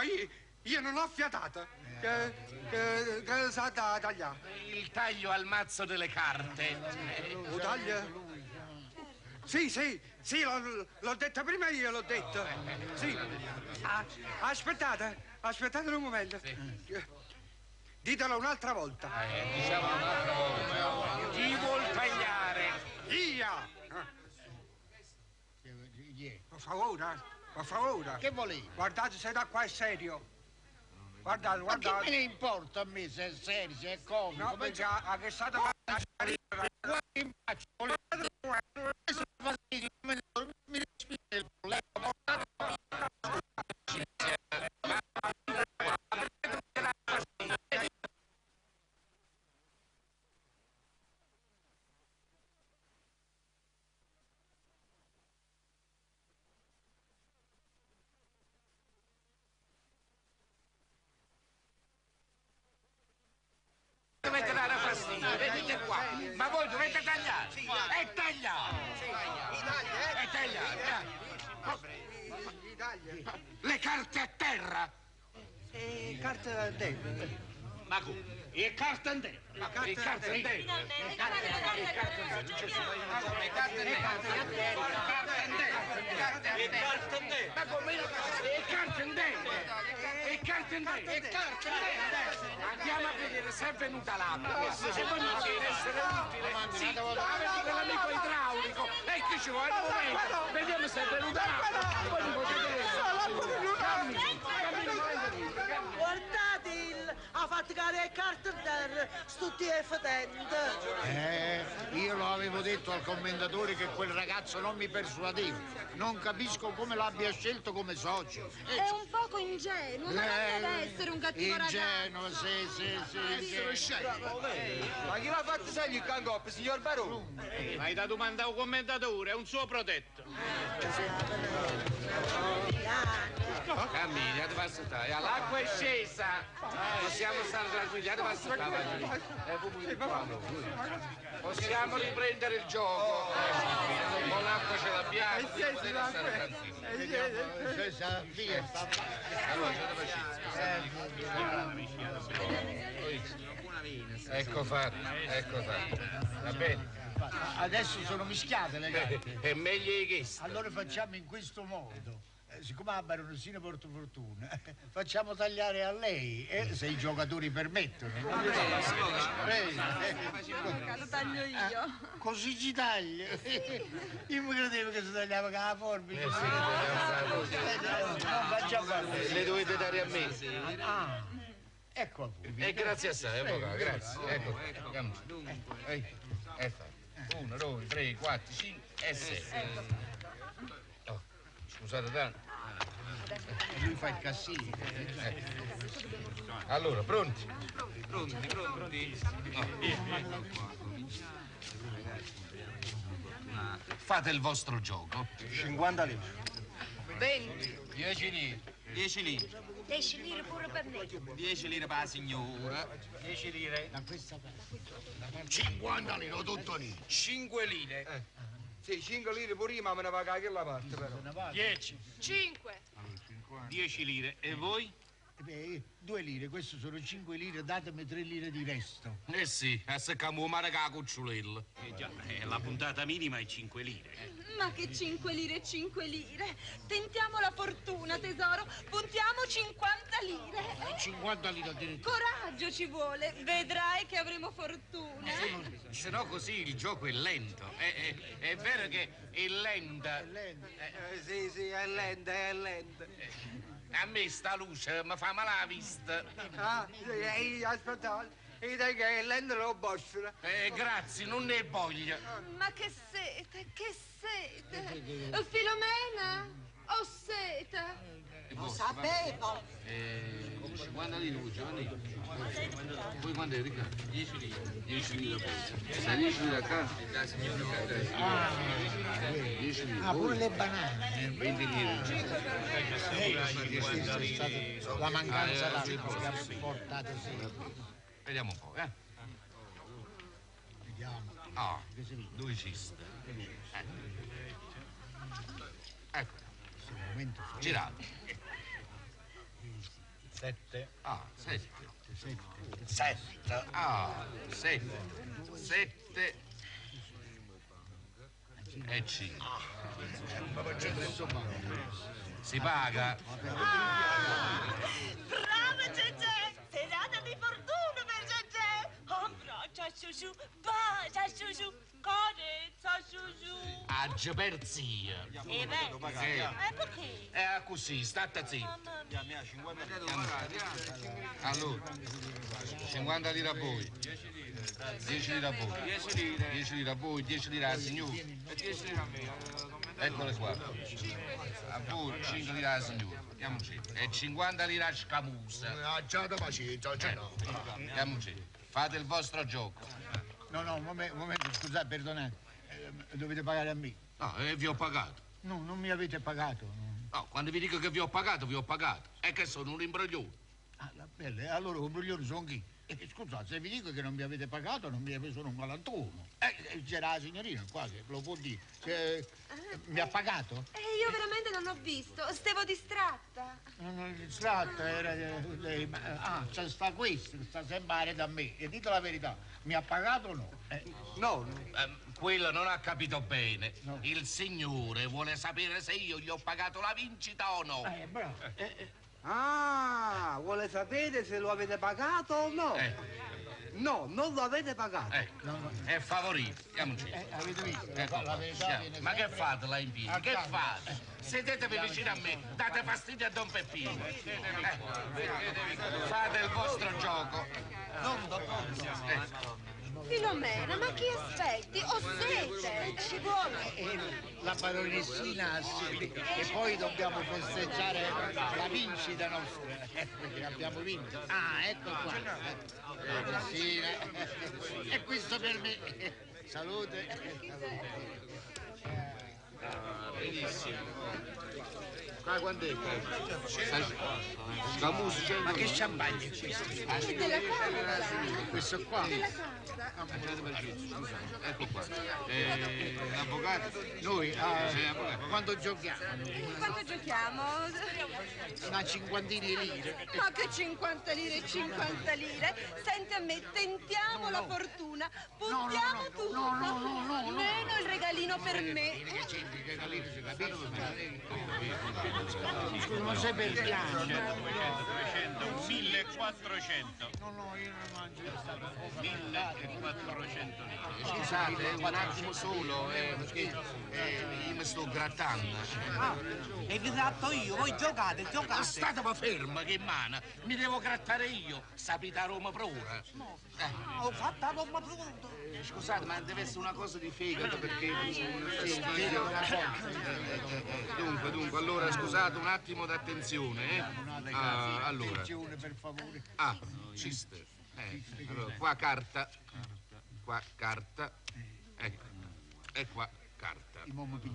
io non ho fiatato. Che sa da tagliare? Il taglio al mazzo delle carte. Lo taglio? Sì, sì, sì, l'ho detto prima io, l'ho detto. Sì. Ah, aspettate, aspettate un momento. Ditelo un'altra volta. Diciamo un'altra volta. Chi vuol tagliare? Io! Chi è? Per favore. Per favore. Che volete? Guardate se da qua è serio. Guardate, Ma che guardate. me ne importa a me se è serio, se è comico? No, perché ha che è stato... Guarda in faccia, questo fastidio, mi respira il problema. Dovete dare fastidio, venite qua. Ma voi dovete tagliare. E tagliare. E tagliare. Le carte a terra. E carte a terra. Ma come? E carte in terra. Le carte in terra. Le carte in terra. Le carte in terra. Le carte in terra. Ma come? Le carte in terra. Le carte in terra. Le carte in terra. Andiamo a vedere se è venuta l'acqua. Se voi non siete essere utile. Sì, avete l'amico idraulico. E che ci vuole un momento. Vediamo se è venuta l'acqua. Voi non potete essere. Cammini, cammini, cammini. Guardate il... ha fatto cadere le carte in terra, sto è fetente. Io lo avevo detto al commendatore che quel ragazzo non mi persuadeva. Non capisco come l'abbia scelto come socio. È un poco ingenuo, ma non deve essere un cattivo Ingenuo, ragazzo. sì, sì, sì. sì. Ma chi l'ha fatto salire il cangop, signor Barone? Hai da domandare un commendatore, è un suo protetto. Cammina, dove stare? L'acqua è scesa. Possiamo stare tranquilli, dove stare? Possiamo riprendere il gioco. Con l'acqua ce l'abbiamo. Potete stare tranquilli. Allora, c'è da Ecco fatto, ecco fatto. Va bene. Adesso sono mischiate le carte. È meglio di questo. Allora facciamo in questo modo. Siccome a Baronosina porta fortuna, facciamo tagliare a lei, se i giocatori permettono. Lo taglio io. Così ci taglia. Io mi credevo che si tagliava con la forbice. Sì, tagliava con la No, facciamo fare. Le dovete dare a me. Ah, ecco a voi. E grazie assai, avvocato, grazie. Ecco, qua. Ecco. 1, 2, 3, 4, 5 e 6. Oh, scusate tanto. Lui fa il cassino. Allora, pronti? Pronti, pronti. Fate il vostro gioco. 50 lire. 20. 10 lire. 10 lire. 10 lire pure per me. 10 lire per la signora. 10 lire. Da questa parte. 50 lire, tutto lì. 5 lire. Sì, 5 lire pure io, ma me ne va a quella parte però. 10. 5. 10 lire. E voi? Beh, 2 lire, queste sono 5 lire, datemi 3 lire di resto. Eh sì, a seccamo mare con la cucciolella. Eh già, la puntata minima è 5 lire. Ma che 5 lire, 5 lire. Tentiamo la fortuna, tesoro. Puntiamo 50 lire. 50 lire addirittura. Coraggio ci vuole. Vedrai che avremo fortuna. Se no così il gioco è lento. È vero che è lenta. È lenta. Sì, sì, è lenta, è lenta. A me sta luce mi fa male la vista. Ah, aspettate. Io dico che è lenta lo bossola. Grazie, non ne voglio. Ma che sete, che sete. Filomena, ho sete. Lo sapevo. 50 lire, Giovanni. Voi quando è, Riccardo? 10 lire. 10 lire poi. Se 10 lire a casa. 10 lire. Ah, pure le banane. 20 lire. Questa è stata la mancanza d'acqua che ha portato sì. Vediamo un po', eh. Vediamo. Ah, due ciste. Ecco. Girato. 7. Ah, 7. 7. Ah, 7. 7 e 5. Si paga. Ah, bravo Gegè! Serata di fortuna per Gegè! Abbraccia Sciusciù, bacia Sciusciù, carezza Sciusciù. Aggia perzia. E beh, Sì. e perché? È così, state zitto. Allora, 50 lire a voi, 10 lire a voi, 10 lire a voi, 10 lire alla signora. Eccole qua. A voi 5 lire alla signora. Andiamoci. E 50 lire a scamusa. Ah, già da pazienza, già no. Andiamoci. Fate il vostro gioco. No, no, un momento, un momento, scusate, perdonate. Dovete pagare a me. No, vi ho pagato. No, non mi avete pagato. No, quando vi dico che vi ho pagato, vi ho pagato. È che sono un imbroglione. Ah, va bene, allora un imbroglione sono chi? Scusate, se vi dico che non mi avete pagato, non mi sono un galantuomo. C'era la signorina qua che lo può dire. Mi ha pagato? Io veramente non ho visto, stavo distratta. Non ho distratta, era lei. Ma, ah, c'è sta questo, che sta sempre da me. E dite la verità, mi ha pagato o no? No. Quello non ha capito bene. Il signore vuole sapere se io gli ho pagato la vincita o no. Bravo. Ah, vuole sapere se lo avete pagato o no? No, non lo avete pagato. Ecco, è favorito. Andiamoci. Avete visto? Ecco La qua. verità Andiamo. viene Ma che sempre fate là in piedi? a Che campo. fate? Sedetevi vicino a me, date fastidio a Don Peppino. Fate il vostro gioco. Ecco. Filomena, ma chi aspetti? Ho sete! Ci vuole. La baronessina ha sete. E poi dobbiamo festeggiare la vincita nostra. Perché abbiamo vinto. Ah, ecco qua. Baronessina. E questo per me. Salute. Benissimo. Qua quant'è? Scamuso, Ma che champagne è questo? È della casa. Questo qua? Della casa. Ecco qua. L'avvocato? Noi, ah, Sì, avvocato. quando giochiamo? Quanto giochiamo? Una cinquantina di lire. Ma che 50 lire, 50 lire! Senti a me, tentiamo la fortuna, puntiamo tutto. No, no, no, no, no. Meno il regalino per me. Che c'entri il regalino, si capisce? Scusa, ma sei per piano. 100, 200, 300, 1400. No, no, io non mangio. 1400 lire. Scusate, un attimo solo, perché io mi sto grattando. Ah, e vi gratto io, voi giocate, giocate. Statemi ferma, che mano! Mi devo grattare io, sapete a Roma prora. Ah, ho fatto la Roma pronto. Scusate, ma deve essere una cosa di fegato perché... Sì, Dunque, dunque, allora scusate un attimo d'attenzione, eh. Ah, allora. Attenzione, per favore. Ah, ciste. Allora, qua carta. Qua carta. Ecco. E qua carta.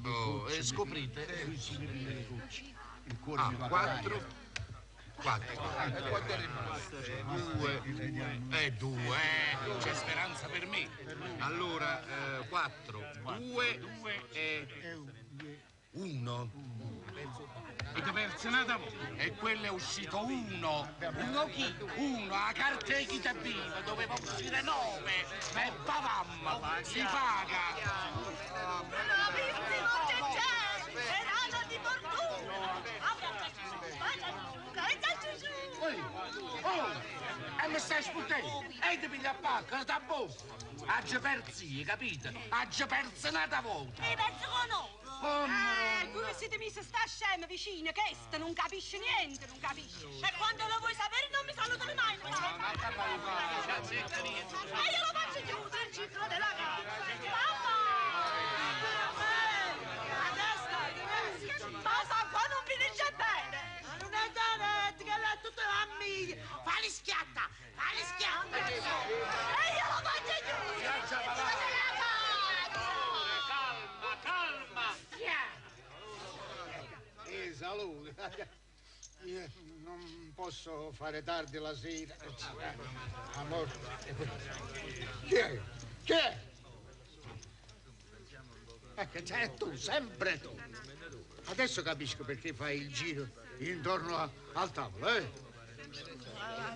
Oh, e scoprite. Il cuore Ah, mi va a 4. 4 2 e 2 c'è speranza per me. Allora 4 2 e 1. Avete perso una volta e quello è uscito 1. Uno chi? Uno, la carta equitativa doveva uscire 9. Ma è pavamma, si paga. Bravissimo Cecè! Serata di fortuna! Abbraccia Sciusciù, bacia Sciusciù, carezza Sciusciù! Oh, e mi stai sputtendo? E ti piglia a pacca, da buffa. Ha persi, capito? Ha perso un'altra volta. Mi penso con oro! Voi che siete messa sta scema vicina, che sta non capisce niente, non capisce. E quando lo vuoi sapere non mi salutano mai! E io lo faccio chiudere il ciclo della casa! Mamma! Adesso! Ma qua non finisce bene! Ma non è da che è tutta la mia. Falli schiatta, falli schiatta. E io lo faccio chiudere il ciclo della casa! Calma, calma! Salute. Io non posso fare tardi la sera. Amore. Chi è? Chi è? Ecco, cioè, tu, sempre tu. Adesso capisco perché fai il giro intorno al tavolo, eh?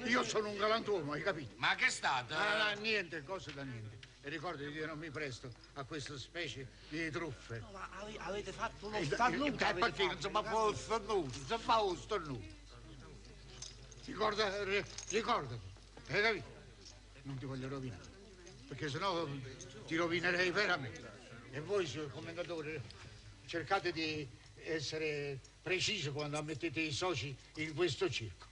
Io sono un galantuomo, hai capito? Ma che è stato? Ah, no, niente, cose da niente. E ricordati che io non mi presto a questa specie di truffe. No, ma avete fatto uno starnuto. Perché non si fa lo starnuto, non si fa lo starnuto. Ricorda, ricordati, hai capito? Non ti voglio rovinare. Perché sennò ti rovinerei veramente. E voi, signor commendatore, cercate di essere preciso quando ammettete i soci in questo circo.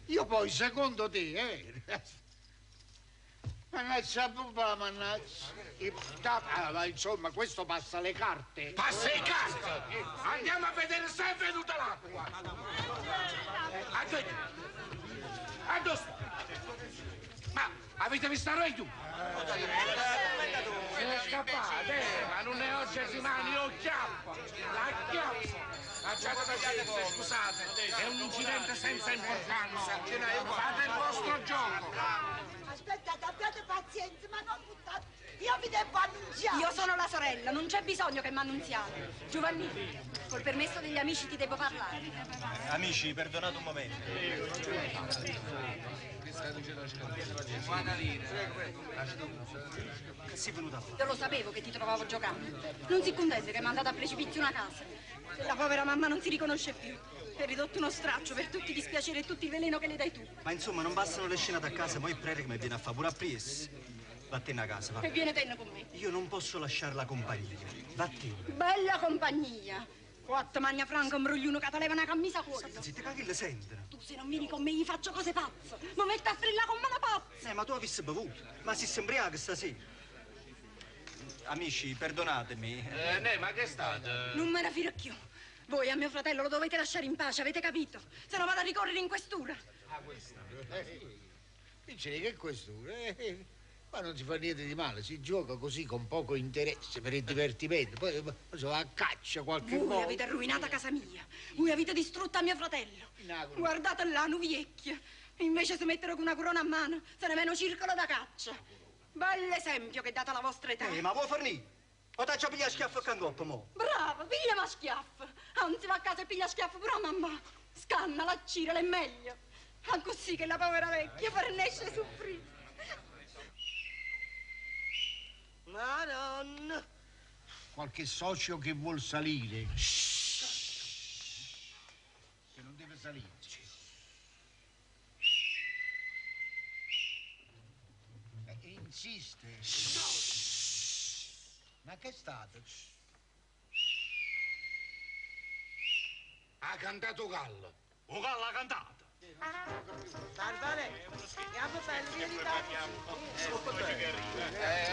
Io poi, secondo te, eh? Mannaggia, papà, mannaggia. Ah, ma insomma, questo passa le carte. Passa le carte! Andiamo a vedere se è venuta l'acqua! A sta? Ma avete visto a tu? Se ne è scappata, ma non è oggi e domani, io chiappo! La chiappo! Lasciate pazienza, scusate, è un incidente senza importanza. Fate il vostro gioco. Aspettate, abbiate pazienza, ma non buttate. Io vi devo annunziare. Io sono la sorella, non c'è bisogno che mi annunziate. Giovannino, col permesso degli amici ti devo parlare. Amici, perdonate un momento. Che sei venuta a fare? Io lo sapevo che ti trovavo giocando. Non si contente che mi è andata a precipizio una casa. La povera mamma non si riconosce più. È ridotto uno straccio per tutti i dispiaceri e tutto il veleno che le dai tu. Ma insomma, non bastano le scenate a casa, ma il prete che mi viene a fare pure a Pries. Vattene a casa, va. E viene tenne con me. Io non posso lasciare la compagnia. Vattene. Bella compagnia. Quattro magna franco, un brugliuno che te leva una camisa a cuore. Zitta, che le sentono? Tu se non vieni con me gli faccio cose pazze. Mi metto a strillare come una pazza. Ma tu avessi bevuto. Ma si sembriaca stasera. Amici, perdonatemi. Ne, ma che è stato? Non me ne fido più. Voi a mio fratello lo dovete lasciare in pace, avete capito? Se no vado a ricorrere in questura. Ah, questa. Dice che questura? Ma non si fa niente di male, si gioca così con poco interesse per il divertimento. Poi si va a caccia qualche volta. Voi avete arruinata casa mia. Voi avete distrutta mio fratello. Guardate là, nu vecchia. Invece si mettere con una corona a mano, se ne meno circolo da caccia. Bell'esempio che date alla vostra età. Ma vuoi fornire? O t'ha già pigliato schiaffo a cangoppo, mo? Brava, piglia ma schiaffo. Anzi, va a casa e piglia schiaffo pure a mamma. Scanna, la gira, è meglio. Ah, così che la povera vecchia fornisce soffrire. Madonna. Qualche socio che vuol salire. Che non deve salire. Insiste. Ma che è stato? Ha cantato Gallo. O Gallo ha cantato. Barbare, andiamo bello, vieni da.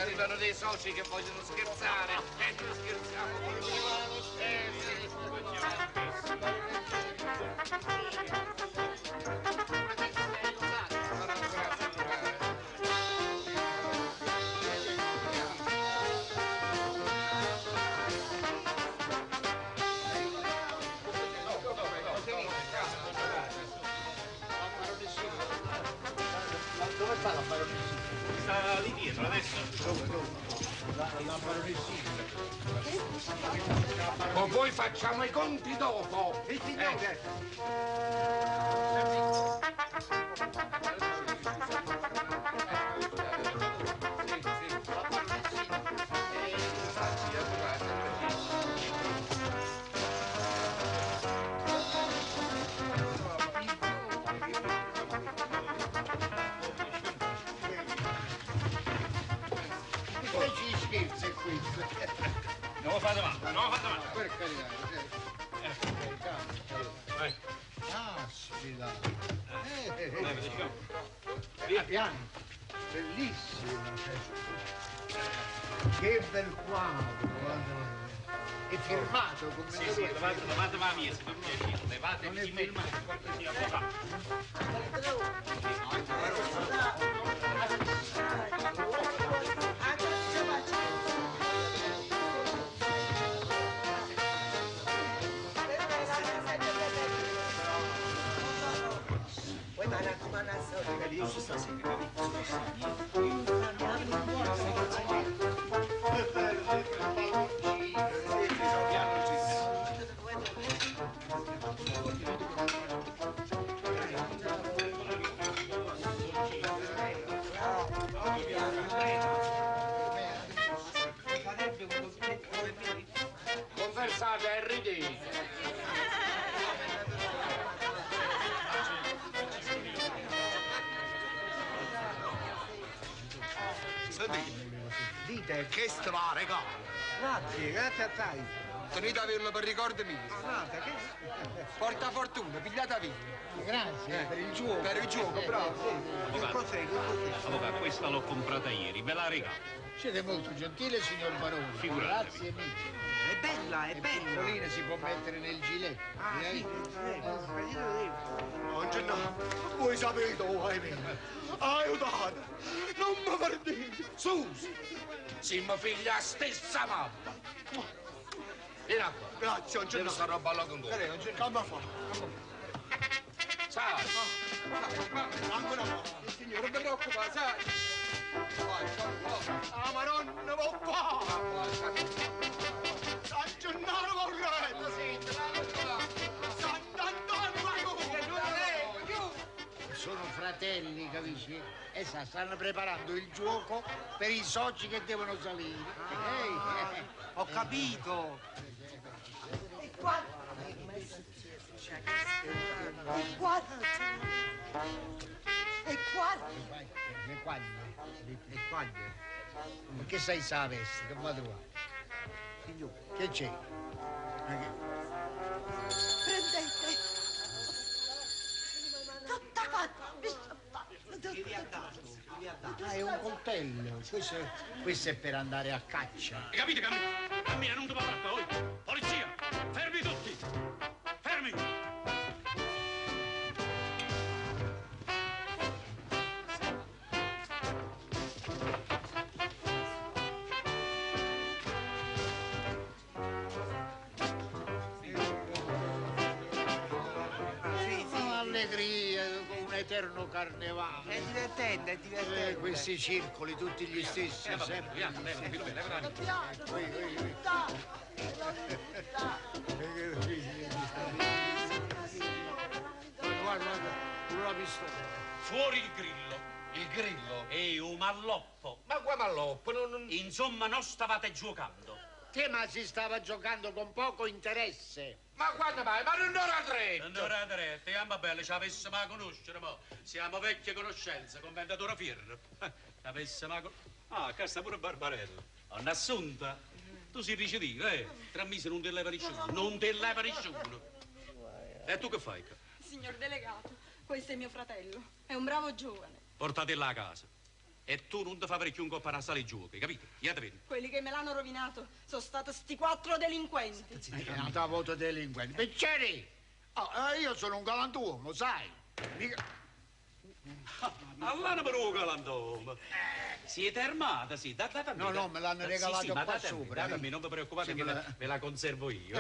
Arrivano dei soci che vogliono scherzare. E noi scherziamo con loro. Sì. Dove sta la baronessina? Sta lì dietro adesso. Dove? La baronessina. Con voi facciamo i conti dopo. Il signore. Non lo fate male, non lo fate male. Per carità. Vai. Caspita. Piano. Bellissimo. Che bel quadro. È firmato come Sì, sì, levate la mia, se per piacere. Levate di me. Io sono stasera, capito? Conversate e ridete. Sentite. Dite. Questo va, regalo. Grazie, grazie assai. Tenete averlo per ricordo mio. Guarda, che... Porta fortuna, pigliata via. Grazie, per il gioco. Per il gioco, bravo. Avvocato. Cos'è? Che cos'è? Avvocato, questa l'ho comprata ieri, ve la regalo. Siete molto gentile, signor Barone. Figuratevi. Grazie mille. È bella, è bella. Piccolina si può mettere nel gilet. Ah, sì, nel gilet. Don Gennaro, voi sapete, oh, ahimè. Aiutate, non mi perdete. Susi, siamo figli la stessa mamma. Vieni qua. Grazie, Don Devo Gennaro. stare a ballare con voi. Come fa? Sai. Ancora qua. Signore, non mi preoccupa, sai. Ah, Madonna, va qua. San Gennaro vorrei. Sant'Antonio va Sono fratelli, capisci? E sa, stanno preparando il gioco per i soci che devono salire. Ehi. Ho capito. E qua. E qua. E qua. Le quaglie. Le quaglie. Perché sei sa veste? Che vado qua? Signore. Che c'è? Ma che- Prendete. Tutta quanta. Ah, è un coltello. Questo è, questo è per andare a caccia. Hai capito, cammina? Cammina, non ti parla qua, oi. Polizia, fermi tutti! Fermi! Sì, sì. Allegria, un eterno carnevale. È divertente, è divertente. Questi circoli, tutti gli stessi, Eh, vabbè, sempre via, gli leva, stessi. Filomena, leva la Ui, ui, ui. Guarda, guarda, pure la pistola. Fuori il grillo. Il grillo? E un malloppo. Ma qua malloppo, non... Insomma, non stavate giocando. Sì, ma si stava giocando con poco interesse. Ma quando mai? Ma non era tre! Non era tre, te amma bella, ci avessimo a conoscere, mo. Siamo vecchie conoscenze, commendatore Fierro. Ci avessimo a con- Ah, qua sta pure Barbarella. Un'assunta. Tu sei ricettiva, eh? Tra mesi non ti leva nessuno, non ti leva nessuno. E tu che fai qua? Signor delegato, questo è mio fratello. È un bravo giovane. Portatela a casa. E tu non ti fai avere più un coppa alla sala di giochi, capito? Iate Quelli che me l'hanno rovinato sono stati sti quattro delinquenti. È un'altra volta delinquente. Picceri! Oh, io sono un galantuomo, sai? Mica... Allora per un galantuomo. Siete armata, sì. Date a me. No, no, me l'hanno Sì, regalato sì, ma qua date a me, sopra, date a eh. me, non vi preoccupate Sì, che me ve, la- ve la conservo io.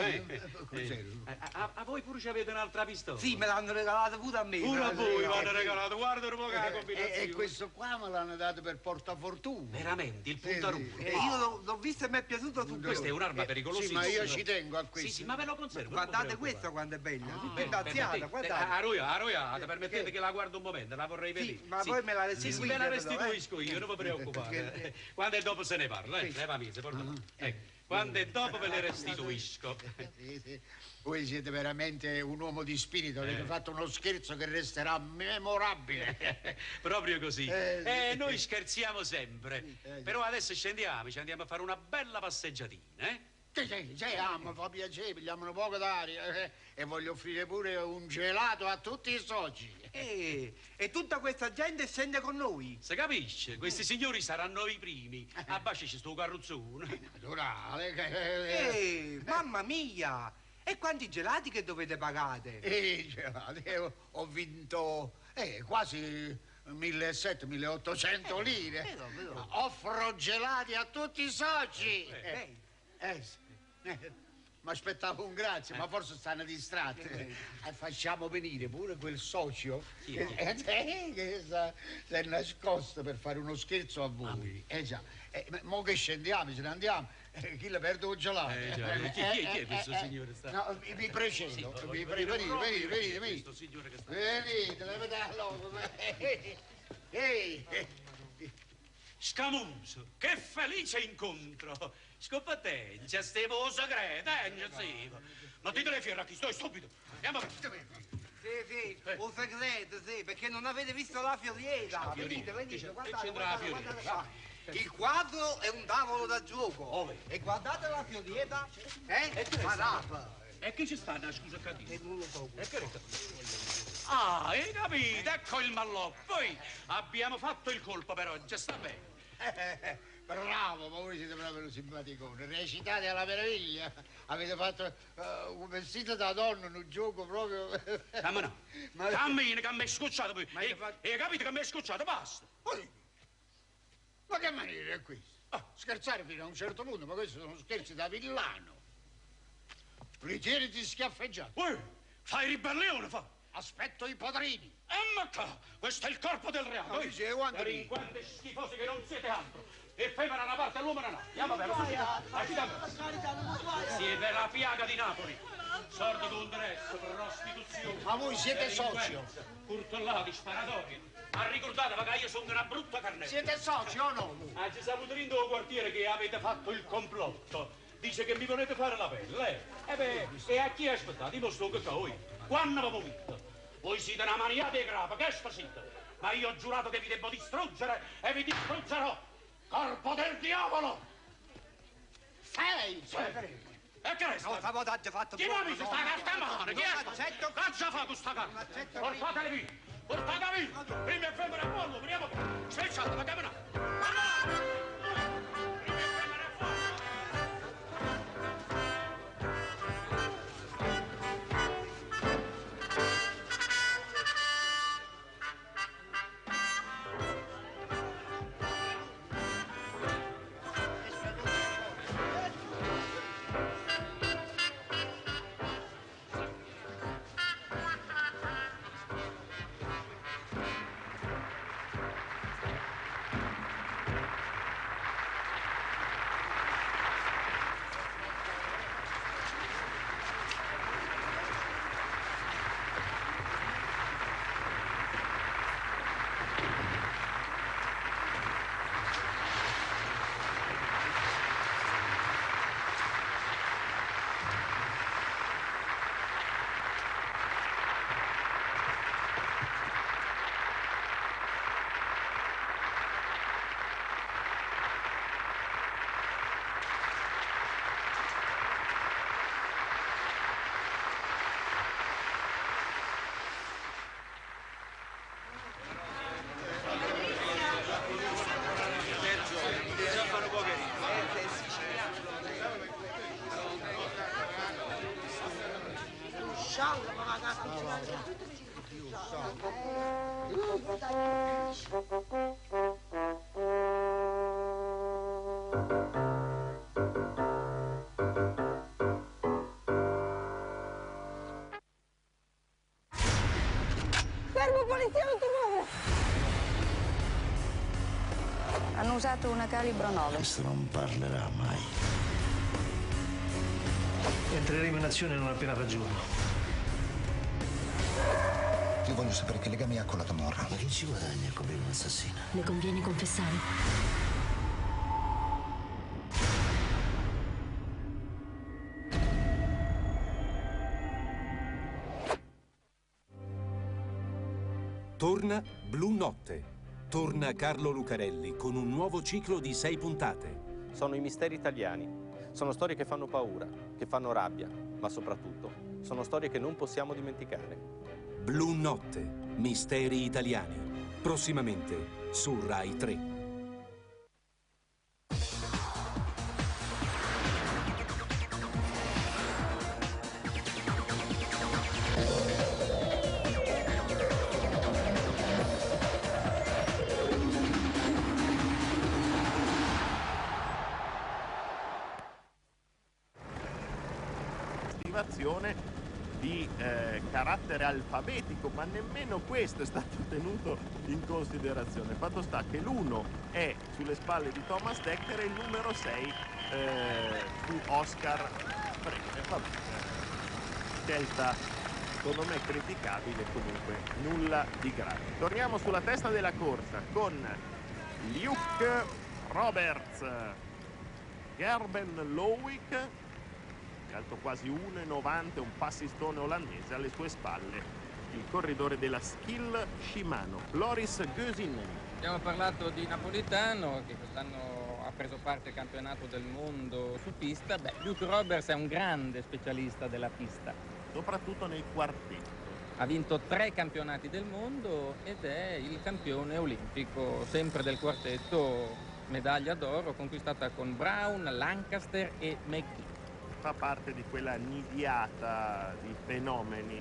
Conservo. A voi pure ci avete un'altra pistola? Sì, me l'hanno regalata pure a me. Pure a me l'hanno voi regalata. l'hanno regalato, guarda un po' che la combinazione. E questo qua me l'hanno dato per portafortuna. Veramente, il Sì, puntaruolo. sì. E io l'ho visto e mi è piaciuto tutto. Questa è un'arma pericolosissima. Sì, ma io ci tengo a questo. Sì, sì, ma ve lo conservo. non vi Guardate preoccupate. questa quanto è bella, tutta Beh, intaziata, permettete- guardate. Aroia, aroia, permettete che la guardo un momento, la vorrei Sì, vedere. ma poi me la Sì, sì, restituite ve la però, eh. restituisco io, non vi preoccupate. Quando è dopo se ne parla, eh. Leva mise, porta. Ecco, quando è dopo ve le restituisco. Sì, sì. Voi siete veramente un uomo di spirito, avete fatto uno scherzo che resterà memorabile. Proprio così. Sì. Noi scherziamo sempre. Però adesso scendiamo, ci andiamo a fare una bella passeggiatina, eh? Sì, sì, sì, ah, mi fa piacere, pigliamo un poco d'aria e voglio offrire pure un gelato a tutti i soci. E tutta questa gente scende con noi. Si capisce? Questi signori saranno i primi. A bacio c'è sto carrozzone. Naturale. Mamma mia! E quanti gelati che dovete pagare? Gelati, ho vinto quasi 1700-1800 lire. Però. Offro gelati a tutti i soci. Sì. Mi aspettavo un grazie, ma forse stanno distratti. Facciamo venire pure quel socio Chi che, è? che si è nascosto per fare uno scherzo a voi. Già. Ma mo che scendiamo, ce ne andiamo. Chi le perde un gelato? Già. Chi è questo signore? Sta? No, vi precedo. Sì, vi voglio pre- vedere venite, proprio venite, venite, venite. Questo signore che sta... Venite, levate la Ehi! Scamuso, che felice incontro! Scopatenza, stiamo segreto, non si. Ma ti le fiera, chi sto subito. Andiamo avanti. Sì, sì, un segreto, sì, perché non avete visto la fioriera. La fioriera. Venite, venite, Che guardate, c'entra la guardate, fioriera? guardate qua. Il quadro è un tavolo da gioco. E guardate la fioriera, eh? Ma E che ci sta una scusa qua dentro? Non lo so. E che è? Ah, hai capito? Ecco il malloppo. Poi abbiamo fatto il colpo per oggi, sta bene. Bravo, ma voi siete proprio un simpaticone. Recitate alla meraviglia. Avete fatto un vestito da donna, un gioco proprio. Cammina. Cammina, che mi hai scocciato poi. Hai capito che mi hai scocciato? Basta. Ma che maniera è questa? Ah, scherzare fino a un certo punto, ma questi sono scherzi da villano. Ritieniti schiaffeggiato. Uè, fai ribellione, fa. Aspetto i padrini. Ma qua, questo è il corpo del reato. No, dice, quanto Delinquenti schifosi che non siete altro. E femmina da una parte e l'uomo da un'altra. Andiamo per la Siete la piaga di Napoli. Sordo congresso, prostituzione. Ma voi siete socio? Curtellati, sparatori. Ma ricordatevi che io sono una brutta carnetta. Siete soci o no? Ah, ci siamo dentro il quartiere che avete fatto il complotto. Dice che mi volete fare la pelle, eh? E beh, e a chi aspettate? Io sto qua voi. Quando vi muovete? Voi siete una maniata di grapa, che siete? Ma io ho giurato che vi devo distruggere e vi distruggerò! Corpo del diavolo! Sei! E che resta? No, sabotaggio fatto. Chi mi sta carta in mano? Chi è? Cazzo fa questa carta? Portatela via! Portatela via! Prima e femmina a pollo, vediamo! Spicciate, ma cammina! Scialla, ma vado a cucinare. Fermo, polizia, non ti muovere! Hanno usato una calibro 9. Questo non parlerà mai. Entreremo in azione non appena fa giorno. Io voglio sapere che legami ha con la Camorra. Ma che ci guadagna a coprire un assassino? Le conviene confessare? Torna Blu Notte. Torna Carlo Lucarelli con un nuovo ciclo di 6 puntate. Sono i misteri italiani. Sono storie che fanno paura, che fanno rabbia, ma soprattutto sono storie che non possiamo dimenticare. Blu Notte, misteri italiani. Prossimamente su Rai 3. Attivazione di carattere alfabetico, ma nemmeno questo è stato tenuto in considerazione. Fatto sta che l'1 è sulle spalle di Thomas Dekker e il numero 6 su Oscar Freire. Vabbè, scelta secondo me criticabile, comunque nulla di grave. Torniamo sulla testa della corsa con Luke Roberts, Gerben Lowick, alto quasi 1,90, un passistone olandese, alle sue spalle il corridore della Skill Shimano, Loris Gösinen. Abbiamo parlato di Napolitano, che quest'anno ha preso parte al campionato del mondo su pista. Beh, Luke Roberts è un grande specialista della pista. Soprattutto nel quartetto. Ha vinto tre campionati del mondo ed è il campione olimpico, sempre del quartetto, medaglia d'oro conquistata con Brown, Lancaster e McGee. Fa parte di quella nidiata di fenomeni.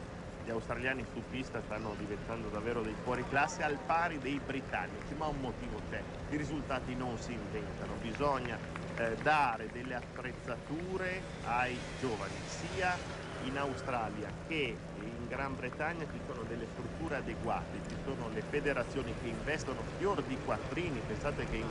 Gli australiani su pista stanno diventando davvero dei fuoriclasse al pari dei britannici, ma un motivo c'è, i risultati non si inventano, bisogna eh, dare delle attrezzature ai giovani, sia in Australia che in Gran Bretagna ci sono delle strutture adeguate, ci sono le federazioni che investono fior di quattrini, pensate che in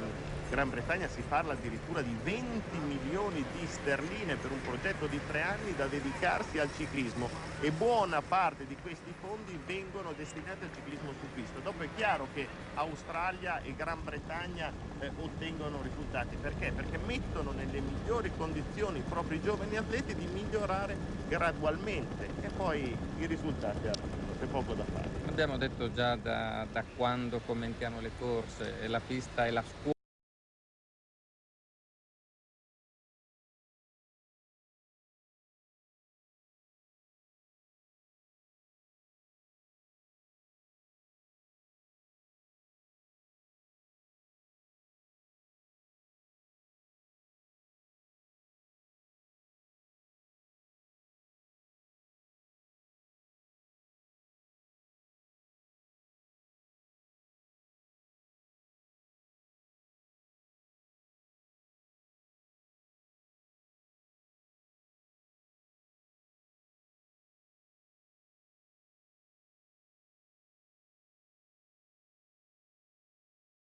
Gran Bretagna si parla addirittura di 20 milioni di sterline per un progetto di tre anni da dedicarsi al ciclismo e buona parte di questi fondi vengono destinati al ciclismo su pista. Dopo è chiaro che Australia e Gran Bretagna eh, ottengono risultati, perché? Perché mettono nelle migliori condizioni i propri giovani atleti di migliorare gradualmente e poi i risultati arrivano, c'è poco da fare. Abbiamo detto già da, da quando commentiamo le corse, la pista è la scuola.